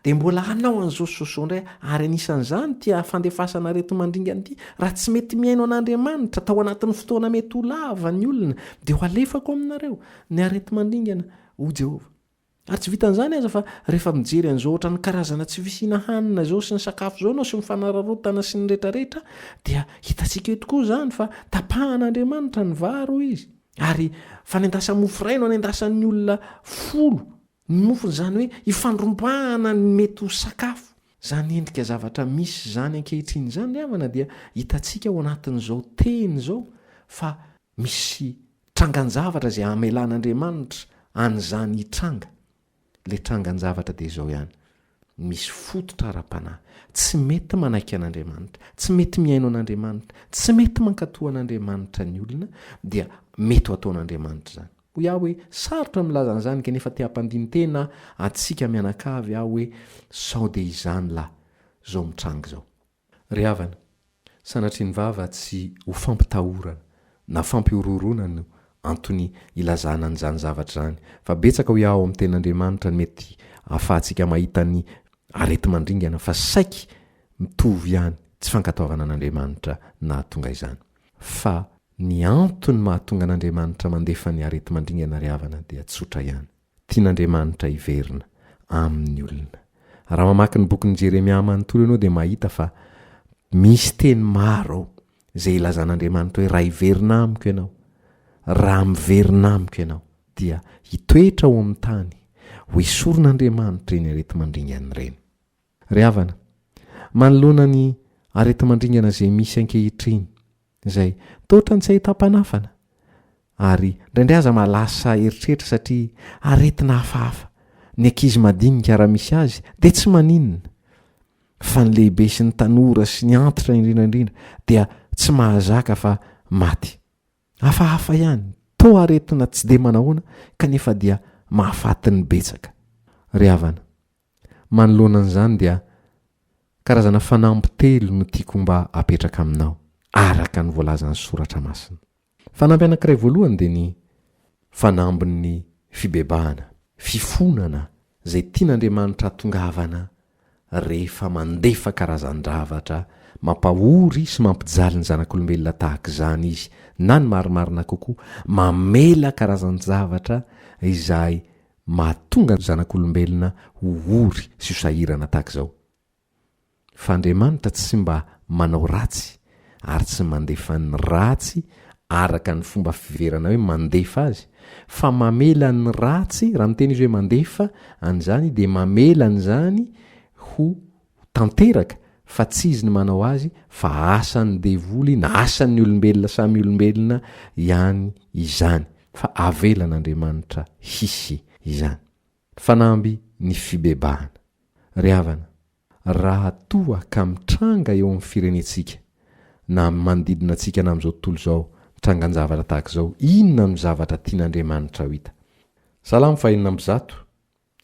Dia mbola hanao an'izao sy izao indray aho, ary anisan'izany ity fandefasana areti-mandringana ity, raha tsy mety mihaino an'Andriamanitra tao anatin'ny fotoana mety ho lava ny olona, dia ho alefako aminareo ny areti-mandringana, hoy Jehovah. Ary tsy vitan'izany aza fa rehefa mijery an'izao ohatran'ny karazana tsy fisiana hanina izao sy ny sakafo izao ianao sy ny fanararaotana sy ny rehetrarehetra, dia hitantsika eo tokoa izany fa tapahan'Andriamanitra ny vary, hoy Izy. Ary fanendasa-mofo iray no anendasan'ny olona folo Ny nofony izany hoe ifandrombahana ny mety ho sakafo. Izany endrika zavatra misy izany ankehitriny izany ry havana dia hitantsika ao anatin'izao teny izao fa misy trangan-javatra izay hamelan'Andriamanitra an'izany hitranga. Ilay trangan-javatra dia izao ihany, misy fototra ara-panahy, tsy mety manaiky an'Andriamanitra, tsy mety mihaino an'Andriamanitra, tsy mety mankatò an'Andriamanitra ny olona dia mety ho ataon'Andriamanitra izany. Hoy aho hoe, sarotra ny milaza an'izany kanefa te hampandini-tena antsika mianakavy aho hoe sao dia izany lahy izao mitranga izao. Ry havana, sanatria ny vava tsy ho fampitahorana na fampihorohoroana no antony ilazana an'izany zavatra izany fa betsaka hoy aho ao amin'ny tenin'Andriamanitra ny mety ahafahantsika mahita ny areti-mandringana fa saiky mitovy ihany tsy fankatoavana an'Andriamanitra nahatonga izany. Fa ny antony mahatonga an'Andriamanitra mandefa ny areti-mandringana ry havana dia tsotra ihany. Tian'Andriamanitra hiverina aminy ny olona. Raha mamaky ny bokin'i Jeremia manontolo ianao dia mahita fa misy teny maro ao izay ilazan'Andriamanitra hoe raha hiverina amiko ianao, raha miverina amiko ianao dia hitoetra ao amin'ny tany, ho esorin'Andriamanitra ireny areti-mandringana ireny. Ry havana, manoloana ny areti-mandringana izay misy ankehitriny, izay toa ohatran'ny tsy ahitam-panafana, ary indraindray aza mahalasa eritreritra satria aretina hafahafa, ny ankizy madinika raha misy azy dia tsy maninona, fa ny lehibe sy ny tanora sy ny antitra indrindra indrindra dia tsy mahazaka fa maty. Hafahafa ihany, toa aretina tsy dia manahoana kanefa dia mahafaty ny betsaka. Ry havana, Manoloana an'izany dia karazana fanamby telo no tiako mba apetraka aminao, araka ny voalazan'ny Soratra Masina. Fanamby anankiray voalohany dia ny fanambin'ny fibebahana, fifonana izay tian'Andriamanitra hatongavana rehefa mandefa karazan-javatra mampahory sy mampijaly ny zanak'olombelona tahaka izany Izy, na ny marimarina kokoa, mamela karazan-javatra izay mahatonga ny zanak'olombelona ho ory sy ho sahirana tahaka izao. Fa Andriamanitra tsy mba manao ratsy ary tsy mandefa ny ratsy araka ny fomba fiheverana hoe mandefa azy, fa mamela ny ratsy, raha miteny izy hoe mandefa an'izany dia mamela an'izany ho tanteraka fa tsy izy no manao azy fa asan'ny devoly na asan'ny olombelona samy olombelona ihany izany fa avelan'Andriamanitra hisy izany. Fanamby ny fibebahana. Ry havana, raha toa ka mitranga eo amin'ny firenentsika na amin'ny manodidina antsika na amin'izao tontolo izao trangan-javatra tahaka izao, inona no zavatra tian'Andriamanitra ho hita? Salamo fahenina 101.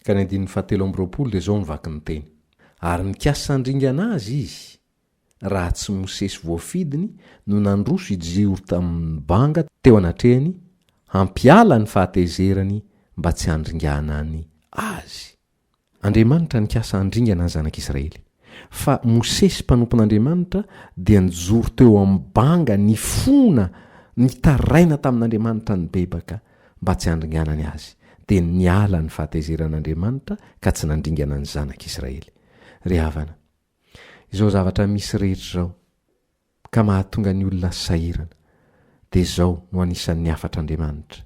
Ka ny andininy fahatelo amby 20 dia izao no vakin'ny teny, Ary nikasa handringana azy izy, raha tsy Mosesy voafidiny no nandroso hijoro tamin'ny banga teo anatrehany hampiala ny fahatezerany mba tsy handringanany azy. Andriamanitra nikasa handringana ny zanak'Israely. Fa Mosesy mpanompon'Andriamanitra dia nijoro teo amin'ny banga nifona nitaraina tamin'Andriamanitra nibebaka mba tsy handringanany azy. Dia niala ny fahatezeran'Andriamanitra ka tsy nandringana ny zanak'Israely. Ry havana, izao zavatra misy rehetra izao, ka mahatonga ny olona sahirana, dia izao no anisan'ny hafatr'Andriamanitra,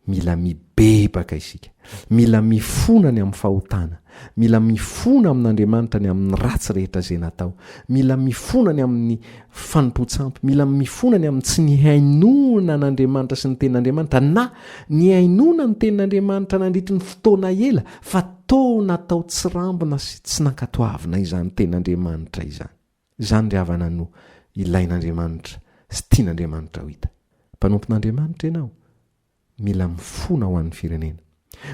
mila mibebaka isika, mila mifona ny amin'ny fahotana, mila mifona amin'Andriamanitra ny amin'ny ratsy rehetra izay natao, mila mifona ny amin'ny fanompoan-tsampy, mila mifona ny amin'ny tsy nihainoana an'Andriamanitra sy ny tenin'Andriamanitra, na nihainoana ny tenin'Andriamanitra nandritry ny fotoana ela fa toa natao tsirambina sy tsy nankatoavina izany tenin'Andriamanitra izany. Izany ry havana no ilain'Andriamanitra sy tian'Andriamanitra ho hita. Mpanompon'Andriamanitra ianao, mila mifona ho an'ny firenena.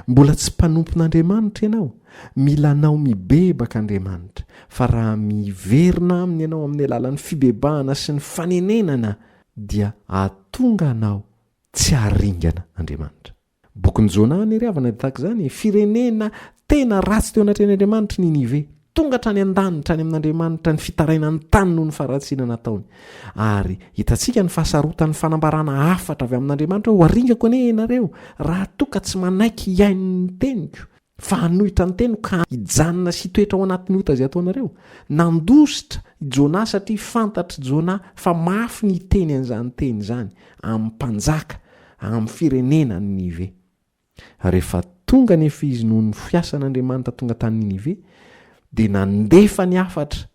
Mbola tsy mpanompon'Andriamanitra ianao, mila anao mibebaka Andriamanitra, fa raha miverina aminy ianao amin'ny alalan'ny fibebahana sy ny fanenenana dia hahatonga anao tsy haringana Andriamanitra. Bokin'i Jona anie ry havana dia tahaka izany e, firenena tena ratsy teo anatrehan'Andriamanitra i Ninive. Tonga hatrany an-danitra any amin'Andriamanitra ny fitarainan'ny tany noho ny faharatsiana nataony. Ary hitantsika ny fahasarotan'ny fanambarana hafatra avy amin'Andriamanitra hoe ho aringako anie ianareo raha toa ka tsy manaiky hihaino ny teniko fa hanohitra ny teniko ka hijanona sy hitoetra ao anatin'ny ota izay ataonareo. Nandositra i Jona satria fantatr'i Jona fa mafy ny hiteny an'izany teny izany amin'ny mpanjaka amin'ny firenena Ninive. Rehefa tonga anefa izy noho ny fiasan'Andriamanitra tonga tany Ninive, dia nandefa ny hafatra,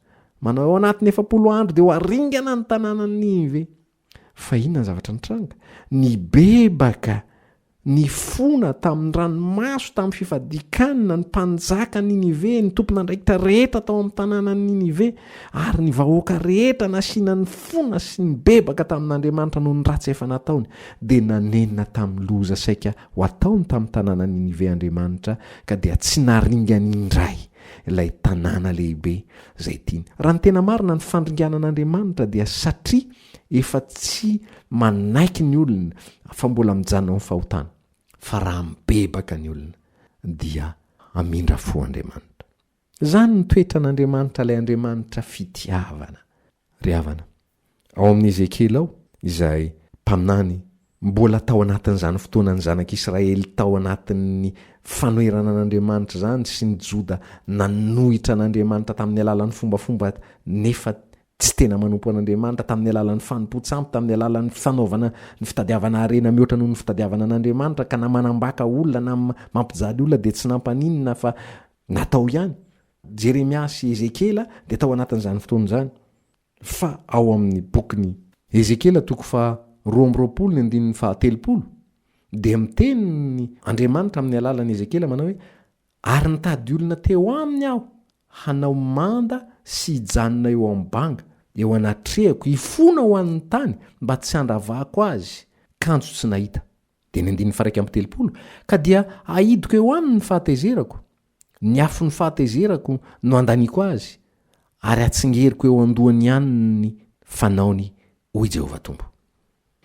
manao ao anatin'ny 40 andro dia ho aringana ny tanànan'i Ninive. Fa inona ny zavatra nitranga? Nibebaka nifona tamin'ny ranomaso tamin'ny fifadian-kanina ny mpanjaka Ninive, ny tompon'andraikitra rehetra tao amin'ny tanànan'i Ninive, ary ny vahoaka rehetra nasiana nifona sy nibebaka tamin'Andriamanitra noho ny ratsy efa nataony, dia nanenina tamin'ny loza saika ho ataony tamin'ny tanànan'i Ninive Andriamanitra, ka dia tsy naringany indray ilay tanàna lehibe izay tiany. Raha ny tena marina, ny fandringanan'Andriamanitra dia satria Efa tsy manaiky ny olona fa mbola mijanona ao amin'ny fahotana. Fa raha mibebaka ny olona dia hamindra fo Andriamanitra. Izany ny toetran'Andriamanitra ilay Andriamanitra fitiavana. Ry havana, ao amin'i Ezekiela ao, izay mpaminany mbola tao anatin'izany fotoanan'ny zanak'Israely tao anatin'ny fanoherana an'Andriamanitra izany sy ny Joda nanohitra an'Andriamanitra tamin'ny alalan'ny fombafomba nefa tsy tena manompo an'Andriamanitra tamin'ny alalan'ny fanompoan-tsampy, tamin'ny alalan'ny fanaovana ny fitadiavana harena mihoatra noho ny fitadiavana an'Andriamanitra, ka na manambaka olona na mampijaly olona dia tsy nampaninona fa natao ihany. Jeremia sy Ezekiela dia tao anatin'izany fotoana izany. Fa ao amin'ny bokin'i Ezekiela toko faha 22 ny andininy faha 30 dia miteny ny Andriamanitra amin'ny alalan'i Ezekiela manao hoe, Ary nitady olona teo aminy aho hanao manda sy hijanona eo amin'ny banga, eo anatrehako, hifona ho an'ny tany, mba tsy handravako azy, kanjo tsy nahita. Dia ny andininy faha 31, Ka dia haidiko eo aminy ny fahatezerako, ny afon'ny fahatezerako no handaniako azy, ary hatsingeriko eo an-dohany ihany ny fanaony, hoy Jehovah Tompo.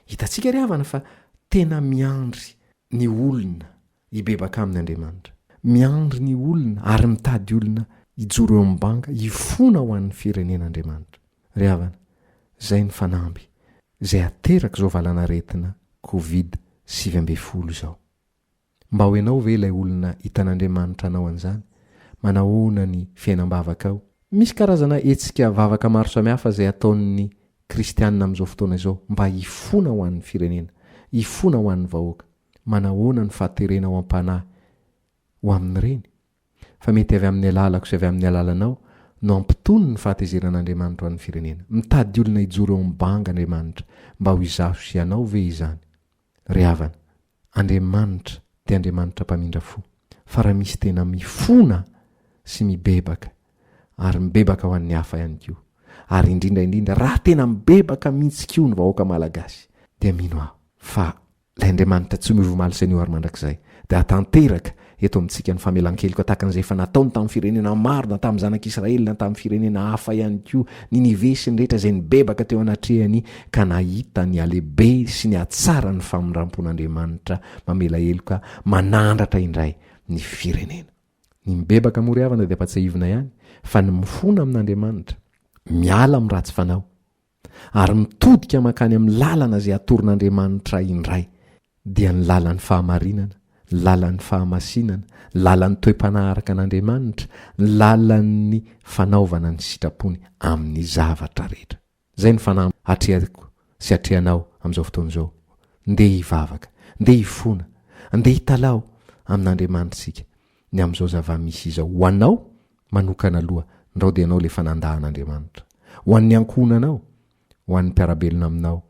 Hitantsika ry havana fa tena miandry ny olona hibebaka aminy Andriamanitra. Miandry ny olona ary mitady olona hijoro eo amin'ny banga, hifona ho an'ny firenena Andriamanitra. Ry havana, izay ny fanamby izay aterak'izao valan'aretina covid 19 izao. Mba ho ianao ve ilay olona hitan'Andriamanitra hanao an'izany? Manahoana ny fiainam-bavakao? Misy karazana hetsika vavaka maro samihafa izay ataon'ny kristianina amin'izao fotoana izao mba hifona ho an'ny firenena, hifona ho an'ny vahoaka. Manahoana ny fahaterena ao am-panahy ho amin'ireny? Fa mety avy amin'ny alalako sy avy amin'ny alalanao no hampitony ny fahatezeran'Andriamanitra ho an'ny firenena. Mitady olona hijoro eo amin'ny banga Andriamanitra mba ho izaho sy ianao ve izany? Ry havana, Andriamanitra dia Andriamanitra mpamindra fo, fa raha misy tena mifona sy mibebaka, ary mibebaka ho an'ny hafa ihany koa, ary indrindra indrindra raha tena mibebaka mihitsy koa ny vahoaka malagasy, dia mino aho fa Ilay Andriamanitra tsy miova omaly sy anio ary mandrakizay dia hahatanteraka. eto amintsika ny famelan-keloka tahaka an'izay efa nataony tamin'ny firenena maro na tamin'ny zanak'Israely na tamin'ny firenena hafa ihany koa, Ninive sy ny rehetra izay nibebaka teo anatrehany ka nahita ny halehibe sy ny hatsaran'ny famindram-pon'Andriamanitra mamela heloka manandratra indray ny firenena. Ny mibebaka moa ry havana dia ampatsiahivina ihany fa ny mifona amin'Andriamanitra, miala amin'ny ratsy fanao, ary mitodika mankany amin'ny lalana izay atoron'Andriamanitra indray, dia ny lalan'ny fahamarinana, ny lalan'ny fahamasinana, ny lalan'ny toe-panahy araka an'Andriamanitra, ny lalan'ny fanaovana ny sitrapony amin'ny zavatra rehetra. Izay no fanahy atrehako sy atrehanao amin'izao fotoana izao. Ndeha hivavaka, ndeha hifona, ndeha hitalaho amin'Andriamanitra isika ny amin'izao zava-misy izao. Ho anao manokana aloha, ndrao dia ianao ilay efa nandà an'Andriamanitra. Ho an'ny ankohonanao, ho an'ny mpiara-belona aminao,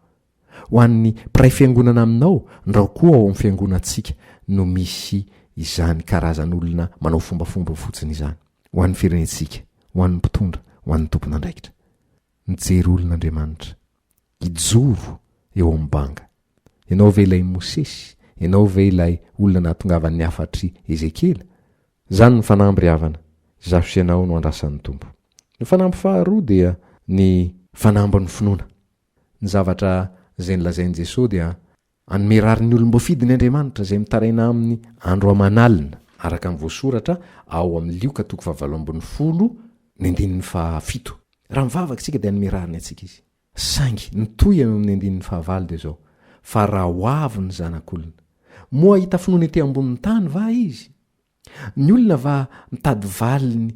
ho an'ny mpiray fiangonana aminao, ndrao koa ao amin'ny fiangonantsika no misy izany karazan'olona manao fombafomba fotsiny izany. Ho an'ny firenentsika, ho an'ny mpitondra, ho an'ny tompon'andraikitra. Mijery olona Andriamanitra. Hijoro eo amin'ny banga. Ianao ve ilay Mosesy? Ianao ve ilay olona nahatongavan'ny hafatr'i Ezekiela? Izany ny fanamby ry havana, izaho sy ianao no andrasan'ny Tompo. Ny fanamby faharoa dia ny fanambin'ny finoana. Ny zavatra izay nolazain'i Jesoa dia hanome rariny ny olom-boafidiny Andriamanitra izay mitaraina aminy andro aman'alina, araka ny voasoratra ao amin'ny Lioka toko fahavalo ambinifolo ny andininy fahafito. Raha mivavaka isika dia hanome rariny antsika Izy. Saingy ny tohiny ao amin'ny andininy fahavalo dia izao, Fa raha ho avy ny Zanak'olona, moa hahita finoana ety ambonin'ny tany va izy? Ny olona va mitady valiny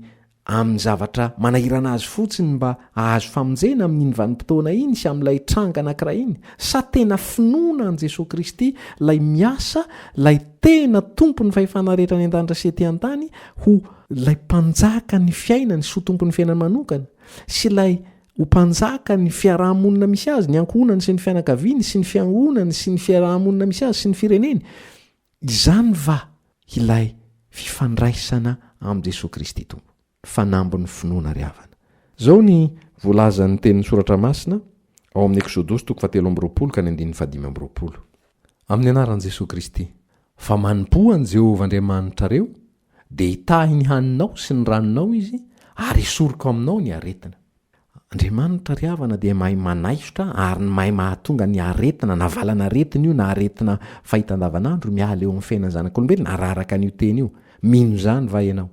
amin'ny zavatra manahirana azy fotsiny mba hahazo famonjena amin'iny vanim-potoana iny sy amin'ilay tranga anankiray iny? Sa tena finoana an'i Jesoa Kristy, ilay miasa, ilay tena Tompon'ny fahefana rehetra any an-danitra sy ety an-tany, ho ilay Mpanjaka ny fiainany sy ho Tompon'ny fiainany manokana, sy ilay ho mpanjaka ny fiaraha-monina misy azy, ny ankohonany sy ny fianakaviany sy ny fiangonany sy ny fiaraha-monina misy azy sy ny fireneny. Izany va ilay fifandraisana amin'i Jesoa Kristy Tompo? Fanambin'ny finoana ry havana. Izao ny voalazan'ny tenin'ny Soratra Masina ao amin'ny Eksodosy toko fahatelo amby 20 ka ny andininy fahadimy amby 20. Amin'ny anaran'i Jesoa Kristy, fa manompoa an'i Jehovah Andriamanitrareo, dia hitahy ny haninao sy ny ranonao Izy, ary hesoriko aminao ny aretina. Andriamanitra ry havana dia mahay manaisotra ary ny mahay mahatonga ny aretina na valan'aretina io na aretina fahita andavanandro miala eo amin'ny fiainan'ny zanak'olombelona ary araka an'io teny io. Mino izany va ianao?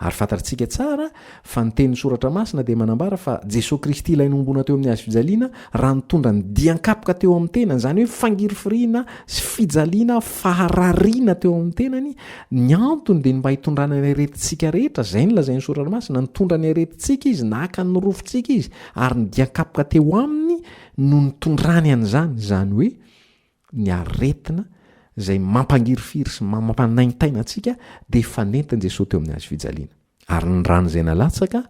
Ary fantatrtsika tsara fa ny tenin'ny Soratra Masina dia manambara fa Jesoa Kristy ilay nohomboana teo amin'ny hazo fijaliana raha nitondra ny dian-kapoka teo amin'ny tenany, izany hoe fangirifiriana sy fijaliana, faharariana teo amin'ny tenany, ny antony dia ny mba hitondrana ny aretintsika rehetra, izay no lazain'ny Soratra Masina, nitondra ny aretintsika Izy, naka ny rofintsika Izy, ary ny dian-kapoka teo aminy no nitondrany an'izany, izany hoe ny aretina izay mampangirifiry sy mampanaintaina antsika dia efa nentin'i Jesoa teo amin'ny hazo fijaliana. Ary ny rano izay nalatsaka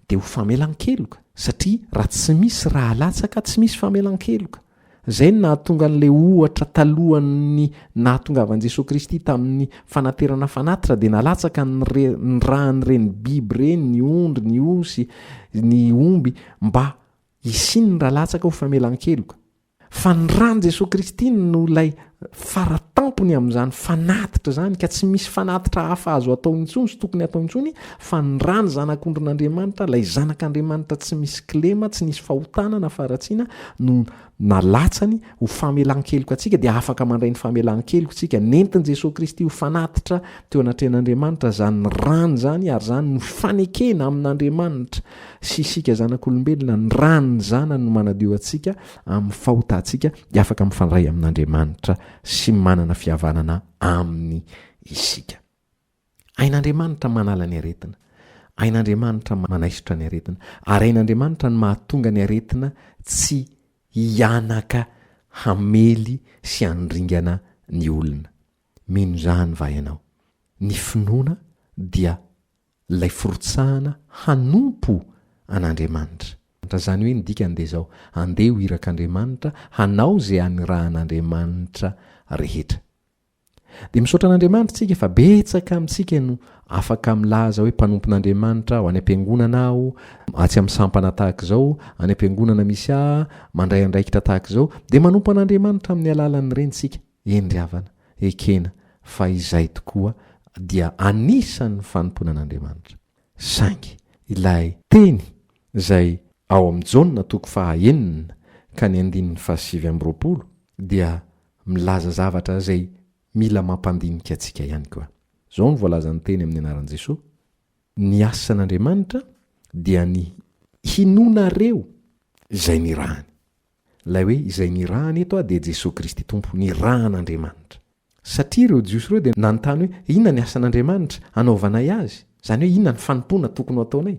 dia ho famelan-keloka, satria raha tsy misy ra alatsaka tsy misy famelan-keloka. Izay no nahatonga an'ilay ohatra talohan'ny nahatongavan'i Jesoa Kristy tamin'ny fanaterana fanatitra dia nalatsaka ny re, ny ràn'ireny biby ireny, ny ondry, ny osy, ny omby, mba hisian'ny ra latsaka ho famelan-keloka. Fa ny ran'i Jesoa Kristy no ilay fara tampony amin'izany fanatitra izany ka tsy misy fanatitra hafa azo atao intsony sy tokony atao intsony fa ny ran'ny Zanak'ondrin'Andriamanitra, ilay Zanak'Andriamanitra tsy misy kilema, tsy nisy fahotana na faharatsiana no nalatsany ho famelan-keloka antsika dia afaka mandray ny famelan-keloka isika. Nentin'i Jesoa Kristy ho fanatitra teo anatrehan'Andriamanitra izany rany izany ary izany no fanekena amin'Andriamanitra sy isika zanak'olombelona, ny ran'ny Zanany no manadio antsika amin'ny fahotantsika dia afaka mifandray amin'Andriamanitra sy manana fihavanana Aminy isika. Hain'Andriamanitra manala ny aretina, hain'Andriamanitra manaisotra ny aretina, ary hain'Andriamanitra ny mahatonga ny aretina tsy hianaka hamely sy handringana ny olona. Mino izany va ianao? Ny finoana dia ilay firotsahana hanompo an'Andriamanitra. Izany hoe ny dikany dia izao, andeha ho irak'Andriamanitra, hanao izay anirahan'Andriamanitra rehetra. Dia misaotra an'Andriamanitra isika fa betsaka amintsika no afaka milaza hoe mpanompon'Andriamanitra aho, any am-piangonana aho, atsy amin'ny sampana tahaka izao, any am-piangonana misy ahy, mandray andraikitra tahaka izao, dia manompo an'Andriamanitra amin'ny alalan'ireny isika. Eny ry havana, ekena fa izay tokoa. dia anisan'ny fanompoana an'Andriamanitra. Saingy ilay teny izay ao amin'ny Jaona toko faha enina ka ny andininy faha 29 dia milaza zavatra izay mila mampandinika antsika ihany koa. Izao no voalazan'ny teny amin'ny anaran'i Jesoa, Ny asan'Andriamanitra dia ny hinoanareo izay nirahany. Ilay hoe izay nirahany eto dia Jesoa Kristy Tompo, nirahan'Andriamanitra. Satria ireo Jiosy ireo dia nanontany hoe inona ny asan'Andriamanitra anaovanay azy? Izany hoe inona ny fanompoana tokony ho ataonay?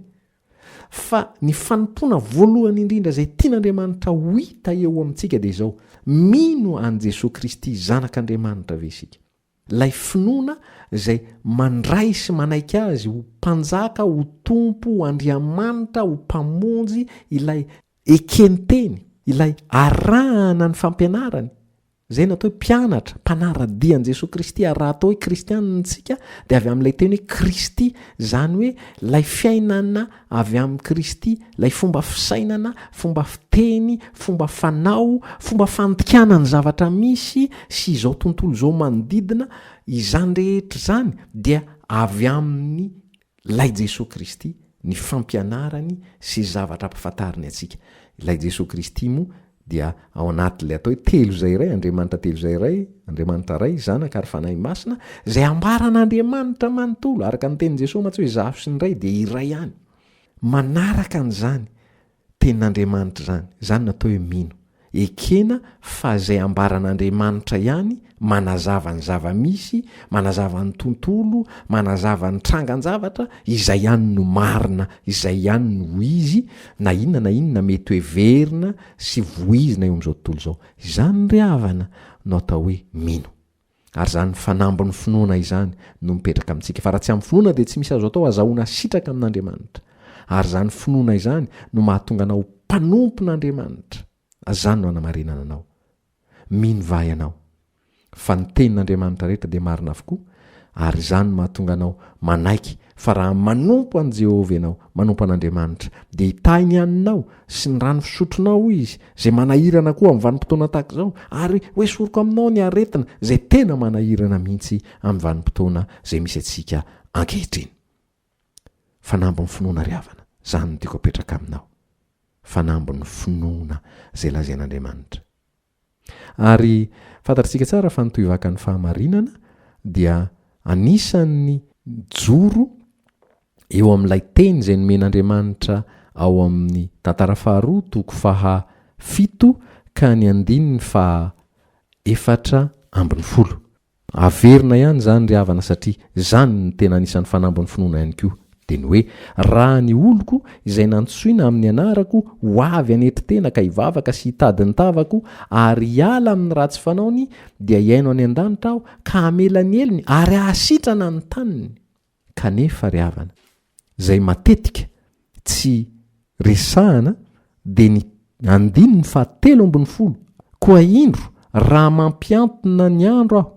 Fa ny fanompoana voalohany indrindra izay tian'Andriamanitra ho hita eo amintsika dia izao, mino an'i Jesoa Kristy Zanak'Andriamanitra ve isika? Ilay finoana izay mandray sy manaiky Azy ho Mpanjaka, ho Tompo, ho Andriamanitra, ho Mpamonjy, ilay eken-teny, ilay arahana ny fampianarany, izay no atao hoe mpianatra, mpanara-dia an'i Jesoa Kristy, ary raha atao hoe kristianina isika dia avy amin'ilay teny hoe Kristy, izany hoe ilay fiainana avy amin'i Kristy, ilay fomba fisainana, fomba fiteny, fomba fanao, fomba fandikana ny zavatra misy sy izao tontolo izao manodidina, izany rehetra izany dia avy amin'ny ilay Jesoa Kristy, ny fampianarany sy zavatra ampifantariny antsika. Ilay Jesoa Kristy moa dia ao anatin'ilay atao hoe telo izay iray, Andriamanitra telo izay iray, Andriamanitra Ray, Zanaka ary Fanahy Masina, izay ambaran'Andriamanitra manontolo, araka ny tenin'i Jesoa mantsy hoe izaho sy ny Ray dia iray ihany. Manaraka an'izany tenin'Andriamanitra izany, izany no atao hoe mino. Ekena fa izay ambaran'Andriamanitra ihany manazava ny zava-misy, manazava ny tontolo, manazava ny trangan-javatra, izay ihany no marina, izay ihany no izy, na inona na inona mety ho heverina sy voizina eo amin'izao tontolo izao. Izany ry havana no atao hoe mino. Ary izany fanambin'ny finoana izany no mipetraka amintsika. Fa raha tsy amin'ny finoana dia tsy misy azo atao azahoana sitraka amin'Andriamanitra. Ary izany finoana izany no mahatonga anao ho mpanompon'Andriamanitra. Izany no anamarinana anao. Mino va ianao fa ny tenin'Andriamanitra rehetra dia marina avokoa? Ary izany no mahatonga anao manaiky fa raha manompo an'i Jehovah ianao, manompo an'Andriamanitra, dia hitahy ny haninao sy ny rano fisotronao, hoy izy, izay manahirana koa amin'ny vanim-potoana tahaka izao, ary hoesoriko aminao ny aretina, izay tena manahirana mihitsy amin'ny vanim-potoana izay misy antsika ankehitriny. Fanambin'ny finoana ry havana, izany no tiako apetraka aminao. Fanambin'ny finoana izay lazain'Andriamanitra. Ary fantatritsika tsara fa ny tohivakan'ny fahamarinana dia anisan'ny mijoro eo amin'ilay teny izay nomen'Andriamanitra ao amin'ny Tantara faharoa toko faha fito ka ny andininy faha 14. Averina ihany izany ry havana satria izany no tena anisan'ny fanambin'ny finoana ihany koa, dia ny hoe, raha ny oloko izay nantsoina amin'ny anarako ho avy hanetry tena ka hivavaka sy hitady ny tavako ary hiala amin'ny ratsy fanaony dia hihaino any an-danitra aho ka hamela ny helony ary hahasitrana ny taniny. Kanefa ry havana, izay matetika tsy resahana dia ny andininy faha 13, Koa indro, raha mampiantona ny andro aho,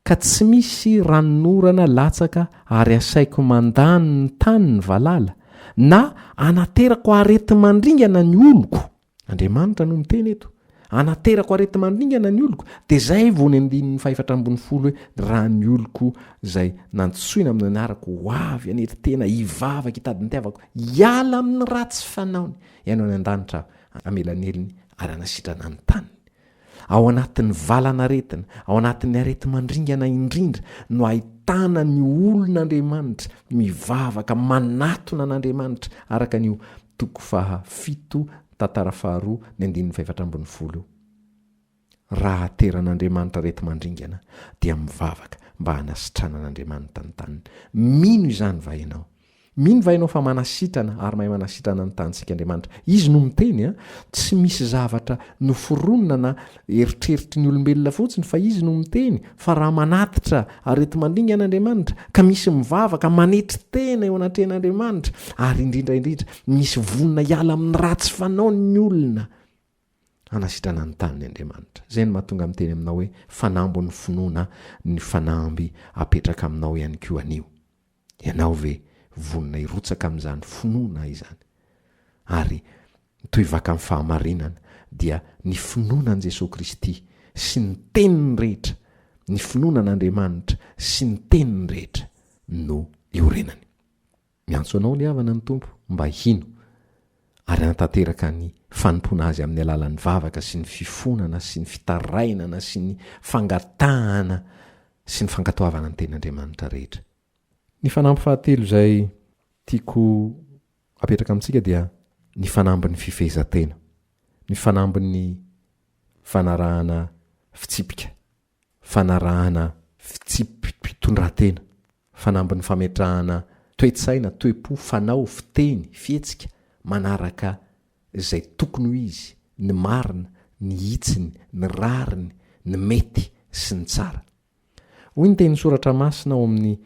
ka tsy misy ranonorana latsaka ary asaiko mandany ny tany ny valala, na anaterako areti-mandringana ny oloko, Andriamanitra no miteny eto. Anaterako areti-mandringana ny oloko. Dia izay vao ny andininy faha-14 hoe, raha ny oloko izay nantsoina amin'ny anarako ho avy hanetry tena, hivavaka, hitady ny tiavako, hiala amin'ny ratsy fanaony, hihaino any an-danitra aho, hamela ny helony ary hanasitrana ny taniny. Ao anatin'ny valan'aretina, ao anatin'ny areti-mandringana indrindra no ahitana ny olon'Andriamanitra mivavaka, manatona an'Andriamanitra, araka an'io toko faha fito, tantara faharoa, ny andininy faha-14 io. Raha ateran'Andriamanitra areti-mandringana dia mivavaka mba hanasitranan'Andriamanitra ny taniny. Mino izany va ianao? Mino va ianao fa manasitrana ary mahay manasitrana ny tanintsika Andriamanitra? Izy no miteny an! Tsy misy zavatra noforonina na eritreritry ny olombelona fotsiny fa Izy no miteny fa raha manatitra areti-mandringana Andriamanitra ka misy mivavaka manetry tena eo anatrehan'Andriamanitra ary indrindra indrindra misy vonona hiala amin'ny ratsy fanaony ny olona hanasitrana ny taniny Andriamanitra. Izay no mahatonga miteny aminao hoe fanambin'ny finoana ny fanamby apetraka aminao ihany koa anio. Ianao ve vonona hirotsaka amin'izany finoana izany? Ary ny tohivakan'ny fahamarinana dia ny finoana an'i Jesoa Kristy sy ny teniny rehetra, ny finoana an'Andriamanitra sy ny teniny rehetra. no iorenany. Miantso anao ny havana ny Tompo mba hino ary hanatanteraka ny fanompoana Azy amin'ny alalan'ny vavaka sy ny fifonana sy ny fitarainana sy ny fangatahana sy ny fankatoavana ny Tenin'Andriamanitra rehetra. Ny fanamby fahatelo izay tiako apetraka amintsika dia ny fanambin'ny fifehezan-tena, ny fanambin'ny fanarahana fitsipika. Fanarahana fitsipi-pitondran-tena, fanambin'ny fametrahana toe-tsaina, toe-po, fanao, fiteny, fihetsika manaraka izay tokony ho izy, ny marina, ny hitsiny, ny rariny, ny mety sy ny tsara. Hoy ny tenin'ny Soratra Masina ao amin'ny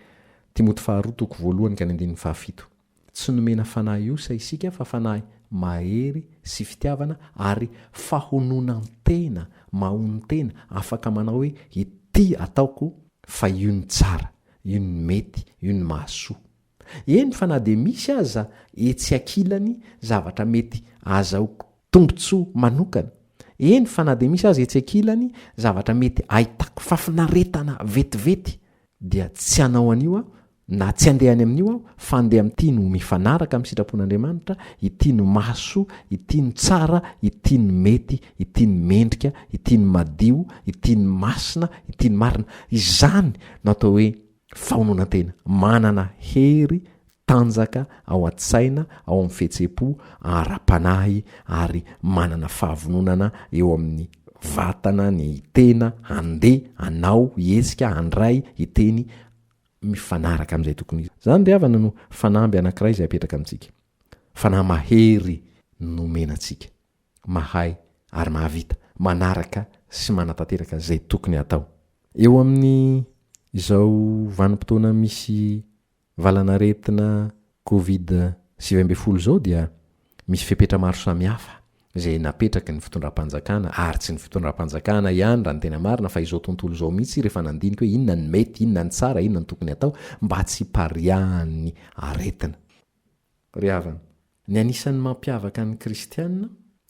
Timoty faharoa toko voalohany ka ny andininy fahafito. Tsy nomena fanahy osa isika fa fanahy mahery sy fitiavana ary fahononan-tena, mahonon-tena, afaka manao hoe ity ataoko fa io no tsara, io no mety, io no mahasoa. Eny fa na dia misy aza etsy ankilany zavatra mety azahoako tombontsoa manokana, eny fa na dia misy aza etsy ankilany zavatra mety ahitako fahafinaretana vetivety dia tsy hanao an'io aho na tsy handeha any amin'io aho fa handeha amin'ity no mifanaraka amin'ny sitrapon'Andriamanitra, ity no mahasoa, ity no tsara, ity no mety, ity no mendrika, ity no madio, ity no masina, ity no marina. Izany no atao hoe fahononan-tena, manana hery, tanjaka ao an-tsaina, ao amin'ny fihetseham-po, ara-panahy ary manana fahavononana eo amin'ny vatana, ny tena, handeha, hanao, hihetsika, handray, hiteny mifanaraka amin'izay tokony izy. Izany ry havana no fanamby anankiray izay apetraka amintsika. Fanahy mahery no nomena antsika. Mahay ary mahavita manaraka sy manatanteraka izay tokony hatao. Eo amin'ny izao vanim-potoana misy Valanaretina Covid 19 izao dia misy fepetra maro samihafa izay napetraky ny fitondram-panjakana ary tsy ny fitondram-panjakana ihany raha ny tena marina fa izao tontolo izao mihitsy rehefa nandinika hoe inona ny mety, inona ny tsara, inona ny tokony hatao mba tsy hipariahan'ny aretina. Ry havana, ny anisan'ny mampiavaka ny kristiana,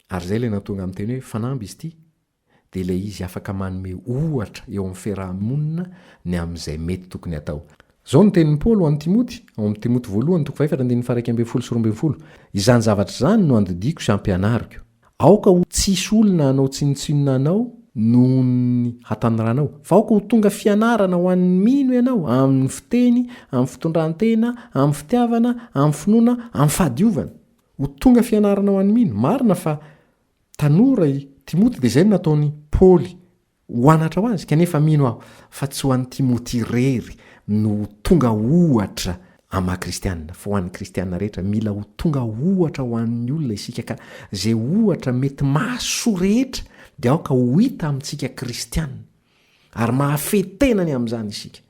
ary izay ilay nahatonga ahy miteny hoe fanamby izy ity, dia ilay izy afaka manome ohatra eo amin'ny fiaraha-monina ny amin'izay mety tokony hatao. Izao no tenin'i Paoly ho an'i Timoty, ao amin'ny Timoty voalohany toko fahefatra andininy faha-11 sy 12, Izany zavatra izany no andidiako sy ampianariko. Aoka ho tsy hisy olona hanao tsinontsinona anao noho ny hatanoranao, fa aoka ho tonga fianarana ho an'ny mino ianao amin'ny fiteny, amin'ny fitondran-tena, amin'ny fitiavana, amin'ny finoana, amin'ny fahadiovana. Ho tonga fianarana ho an'ny mino. Marina fa Tanora i Timoty dia izay no nataon'i Paoly ho anatra ho azy, kanefa mino aho fa tsy ho an'i Timoty irery no ho tonga ohatra amin'ny maha kristiana, fa ho an'ny kristiana rehetra. Mila ho tonga ohatra ho an'ny olona isika ka izay ohatra mety mahasoa rehetra dia aoka ho hita amintsika kristiana ary mahafehy tena ny amin'izany isika.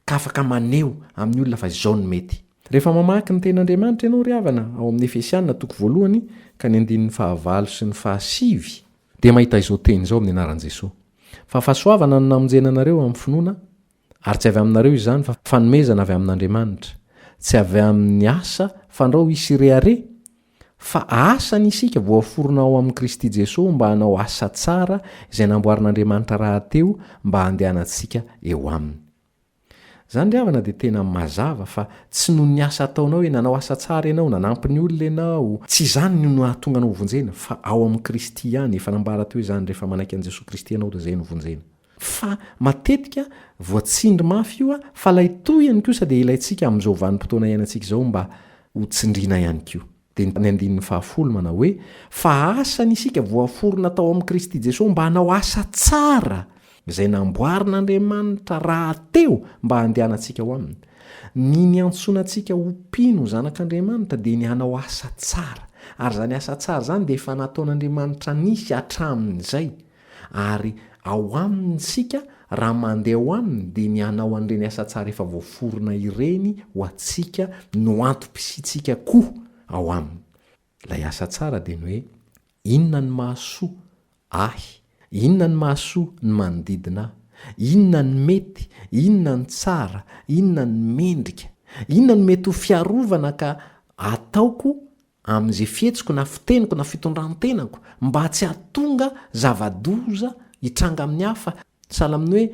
ka afaka maneho amin'ny olona fa izao no mety. Rehefa mamaky ny Tenin'Andriamanitra ianao ry havana ao amin'ny Efesiana toko voalohany ka ny andininy fahavalo sy ny fahasivy, dia mahita izao teny izao amin'ny anaran'i Jesoa, Fa fahasoavana no namonjena anareo amin'ny finoana, ary tsy avy aminareo izany fa fanomezana avy amin'Andriamanitra, tsy avy amin'ny asa fandrao hisy rehareha, fa asany isika voaforona ao amin'i Kristy Jesoa mba hanao asa tsara izay namboarin'Andriamanitra rahateo mba handehanantsika eo aminy. Izany ry havana dia tena mazava fa tsy noho ny asa ataonao hoe nanao asa tsara ianao, nanampy ny olona ianao, tsy izany no nahatonga anao hovonjena fa ao amin'i Kristy ihany, efa nambara teo izany rehefa manaiky an'i Jesoa Kristy ianao dia izay no vonjena. Fa matetika voatsindry mafy io fa ilay tohiny kosa dia ilaintsika amin'izao vanim-potoana iainantsika izao mba ho tsindriana ihany koa. Dia ny andininy fahafolo manao hoe, Fa asany isika voaforona tao amin'i Kristy Jesoa mba hanao asa tsara izay namboarin'Andriamanitra rahateo mba handehanantsika ao aminy. Ny niantsoana antsika ho mpino ho zanak'Andriamanitra dia ny hanao asa tsara. Ary izany asa tsara izany dia efa nataon'Andriamanitra nisy hatramin'izay. Ary ao Aminy isika, raha mandeha ao Aminy, dia ny hanao an'ireny asa tsara efa voaforona ireny ho antsika no antom-pisiantsika koa ao Aminy. Ilay asa tsara dia ny hoe, inona no mahasoa ahy? Inona no mahasoa ny manodidina ahy? Inona no mety? Inona no tsara? Inona no mendrika? Inona no mety ho fiarovana ka ataoko amin'izay fihetsiko na fiteniko na fitondran-tenako mba tsy hahatonga zava-doza hitranga amin'ny hafa, sahala amin'ny hoe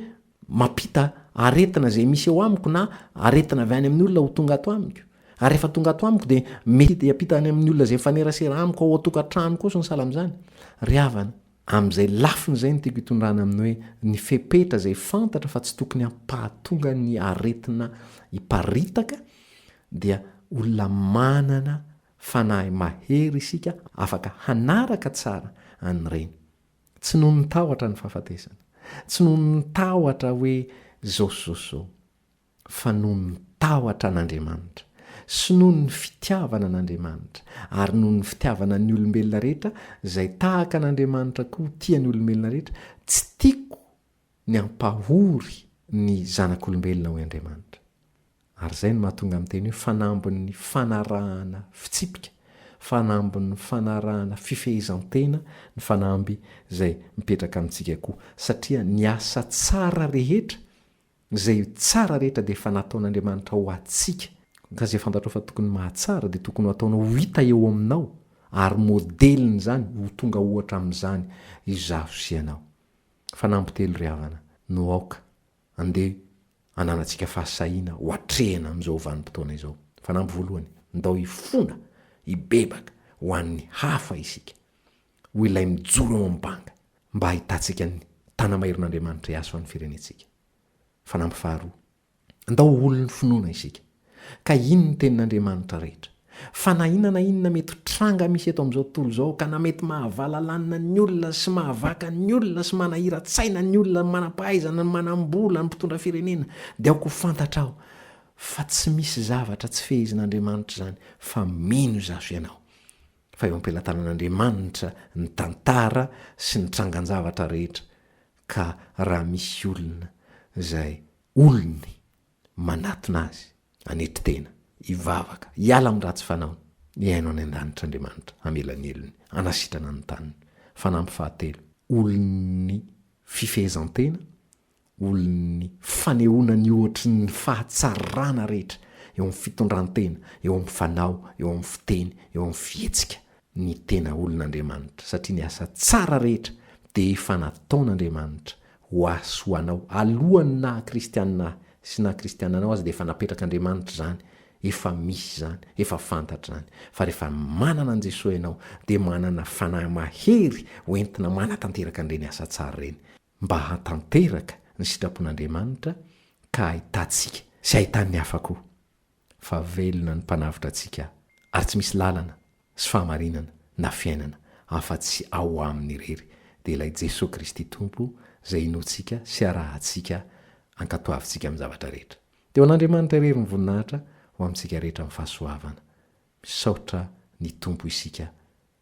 mampita aretina izay misy eo amiko na aretina avy any amin'ny olona ho tonga ato amiko. Ary rehefa tonga ato amiko dia mety hiampita any amin'ny olona izay mifanerasera amiko ao an-tokantrano koa sy ny sahala amin'izany. Ry havana, amin'izay lafiny izay no tiako hitondrana amin'ny hoe ny fepetra izay fantatra fa tsy tokony hampahatonga ny aretina hiparitaka dia olona manana fanahy mahery isika afaka hanaraka tsara an'ireny. Tsy noho ny tahotra ny fahafatesana, tsy noho ny tahotra hoe zao sy zao sy zao, fa noho ny tahotra an'Andriamanitra, sy noho ny fitiavana an'Andriamanitra, ary noho ny fitiavana ny olombelona rehetra, izay tahaka an'Andriamanitra koa tia ny olombelona rehetra, tsy tiako ny hampahory ny zanak'olombelona hoy Andriamanitra. Ary izay no mahatonga ny teny hoe fanambin'ny fanarahana fitsipika, fanambin'ny fanarahana fifehezan-tena ny fanamby izay mipetraka amintsika koa, satria ny asa tsara rehetra, izay tsara rehetra dia efa nataon'Andriamanitra ho antsika, ka izay fantatrao fa tokony mahatsara dia tokony ho ataonao ho hita eo aminao, ary modelin'izany, ho tonga ohatra amin'izany izaho sy ianao. Fanamby telo ry havana no aoka andeha ananantsika fahasahiana ho atrehina amin'izao vanim-potoana izao. Fanamby voalohany, ndao hifona, hibebaka ho an'ny hafa isika, ho ilay mijoro eo amin'ny banga mba hahitantsika ny tana-maherin'Andriamanitra hiasa ho an'ny firenentsika. Fanamby faharoa, Ndao ho olon'ny finoana isika, ka hino ny tenin'Andriamanitra rehetra. Fa na inona na inona mety ho tranga misy eto amin'izao tontolo izao, ka na mety mahavalalanina ny olona sy mahavaka ny olona sy manahira-tsaina ny olona, ny manam-pahaizana, ny manam-bola, ny mpitondra firenena, dia aoka ho fantatrao fa tsy misy zavatra tsy fehezin'Andriamanitra izany, fa mino izaho ianao fa eo am-pelatanan'Andriamanitra ny tantara sy ny trangan-javatra rehetra, ka raha misy olona izay olony manatona azy, hanetry tena, hivavaka, hiala amin'ny ratsy fanaony, hihaino any an-danitra Andriamanitra, hamela ny helony, hanasitrana ny taniny. Fanampy fahatelo, olon'ny fifehezan-tena, olon'ny fanehoana ny ohatry ny fahatsarana rehetra eo amin'ny fitondran-tena, eo amin'ny fanao, eo amin'ny fiteny, eo amin'ny fihetsika, ny tena olon'Andriamanitra, satria ny asa tsara rehetra dia efa nataon'Andriamanitra ho ahy sy ho anao, alohan'ny naha kristianina ahy sy naha kristianina anao aza dia efa napetrak'Andriamanitra izany, efa misy izany, efa fantatra izany, fa rehefa manana an'i Jesoa ianao dia manana fanahy mahery ho entina manatanteraka an'ireny asa tsara ireny, mba hahatanteraka ny sitrapon'Andriamanitra ka hahitantsika sy hahitan'ny hafa koa. fa velona ny Mpanavotra antsika ary tsy misy lalana sy fahamarinana na fiainana afa-tsy ao Aminy irery, dia ilay Jesoa Kristy Tompo izay inoantsika sy arahantsika ankatoavintsika amin'ny zavatra rehetra. Dia ho an'Andriamanitra irery ny voninahitra, ho amintsika rehetra ny fahasoavana. Misaotra ny Tompo isika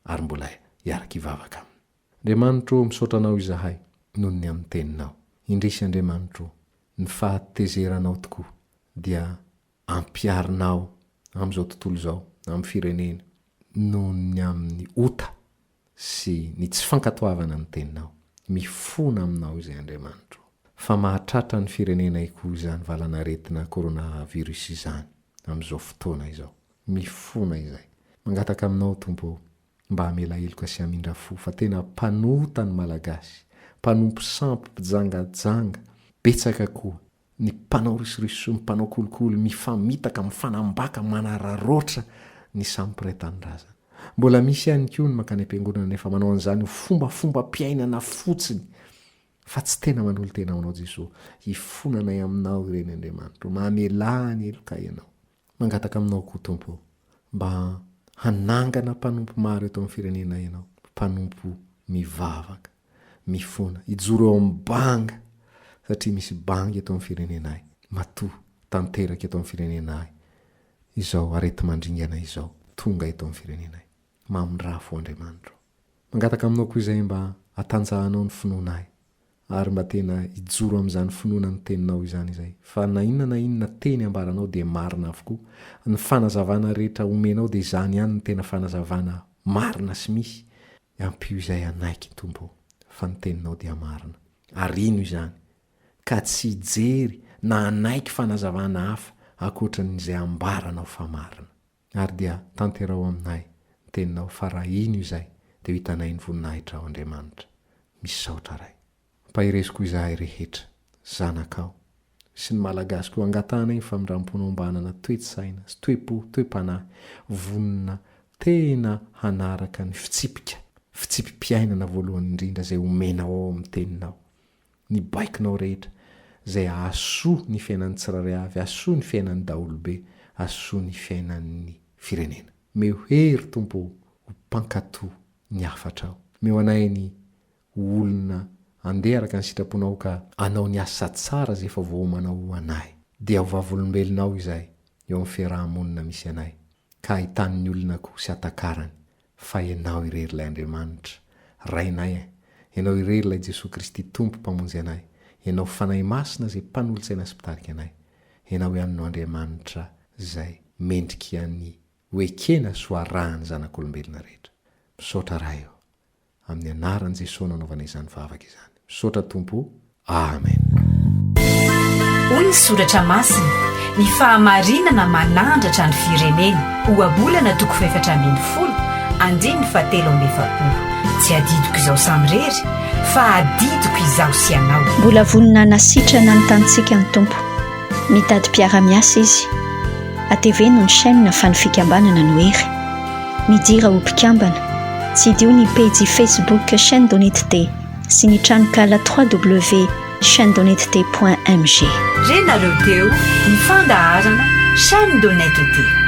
ary mbola hiaraka hivavaka Aminy. Andriamanitro ô, misaotra Anao izahay noho ny amin'ny Teninao. Indrisy Andriamanitro ô, ny fahatezeranao tokoa dia ampiharinao amin'izao tontolo izao, amin'ny firenena, noho ny amin'ny ota sy ny tsy fankatoavana ny Teninao. Mifona aminao izay Andriamanitro ô. Fa mahatratra ny firenenay koa izany valan'aretina coronavirus izany amin'izao fotoana izao. Mifona izay. Mangataka aminao Tompo ô, mba hamela heloka sy hamindra fo fa tena mpanota ny Malagasy, mpanompo sampy, mpijangajanga, betsaka koa ny mpanao risoriso, mpanao kolikoly, mifamitaka, mifanambaka, manararaotra ny samy mpiray tanindrazana. Mbola misy ihany koa ny mankany am-piangonana nefa manao an'izany ho fombafombam-piainana fotsiny fa tsy tena manolo-tena ho anao Jesoa. Hifonanay aminao ireny Andriamanitra o, mamelà ny helokay Ianao. Mangataka aminao koa Tompo ô, mba hanangana mpanompo maro eto amin'ny firenena Ianao, mpanompo mivavaka, mifona, hijoro eo amin'ny banga, satria misy banga eto amin'ny firenenay, matoa tanteraka eto amin'ny firenenay izao areti-mandringana izao, tonga eto amin'ny firenenay. Mamindrafo Andriamanitra ô. Mangataka aminao koa izay mba hatanjahanao ny finoanay, ary mba tena hijoro amin'izany finoana ny teninao izany izay, fa na inona na inona teny ambaranao dia marina avokoa, ny fanazavana rehetra omenao dia izany ihany no tena fanazavana marina sy misy, ampio izay hanaiky Tompo ô, fa ny teninao dia marina, ary ino izany, ka tsy hijery na hanaiky fanazavana hafa ankoatra ny izay ambaranao fa marina. Ary dia tanteraho aminay ny teninao fa raha ino izay dia ho hitanay ny voninahitrao Andriamanitra. Misaotra Ray. Ampaherezo koa izahay rehetra, zanakao. Sy ny Malagasy koa angatahanay ny famindramponao mba hanana toe-tsaina sy toe-po, toe-panahy vonona tena hanaraka ny fitsipika, fitsipi-piainana voalohany indrindra izay omenao ao amin'ny Teninao, ny baikonao rehetra izay hahasoa ny fiainan'ny tsirairay avy, hahasoa ny fiainan'ny daholobe, hahasoa ny fiainan'ny firenena. Meo hery Tompo ô ho mpankatò ny hafatrao. Meo anay ny ho olona andeha araka ny sitraponao ka hanao ny asa tsara izay efa voaomanao ho anay. Dia ho vavolombelonao izahay eo amin'ny fiaraha-monina misy anay, ka hahitan'ny olona koa sy hatakarany fa Ianao irery ilay Andriamanitra, Rainay e, Ianao irery ilay Jesoa Kristy Tompo Mpamonjy anay, Ianao Fanahy Masina izay Mpanolotsaina sy Mpitarika anay. Ianao ihany no Andriamanitra izay mendrika ny ho ekena sy ho arahan'ny zanak'olombelona rehetra. Misaotra Ray o. Amin'ny anaran'i Jesoa no anaovana izany vavaka izany. Misaotra Tompo o. Amen. Hoy ny Soratra Masina, Ny fahamarinana manandratra ny firenena. Ohabolana toko fahefatra ambin'ny folo, andininy fahatelo amby efapolo. Tsy adidiko izaho samirery, fa adidiko izaho sy ianao. Mbola vonona hanasitrana ny tanintsika ny Tompo. Mitady mpiara-miasa Izy. Ateveno ny chaîne fa ny fikambanana no hery. Midira ho mpikambana. Tsidiho ny pejy Facebook Chaîne d'Honnêteté sy ny tranonkala www.chaînedhonnêteté.mg. Renareo teo ny fandaharana Chaîne d'Honnêteté.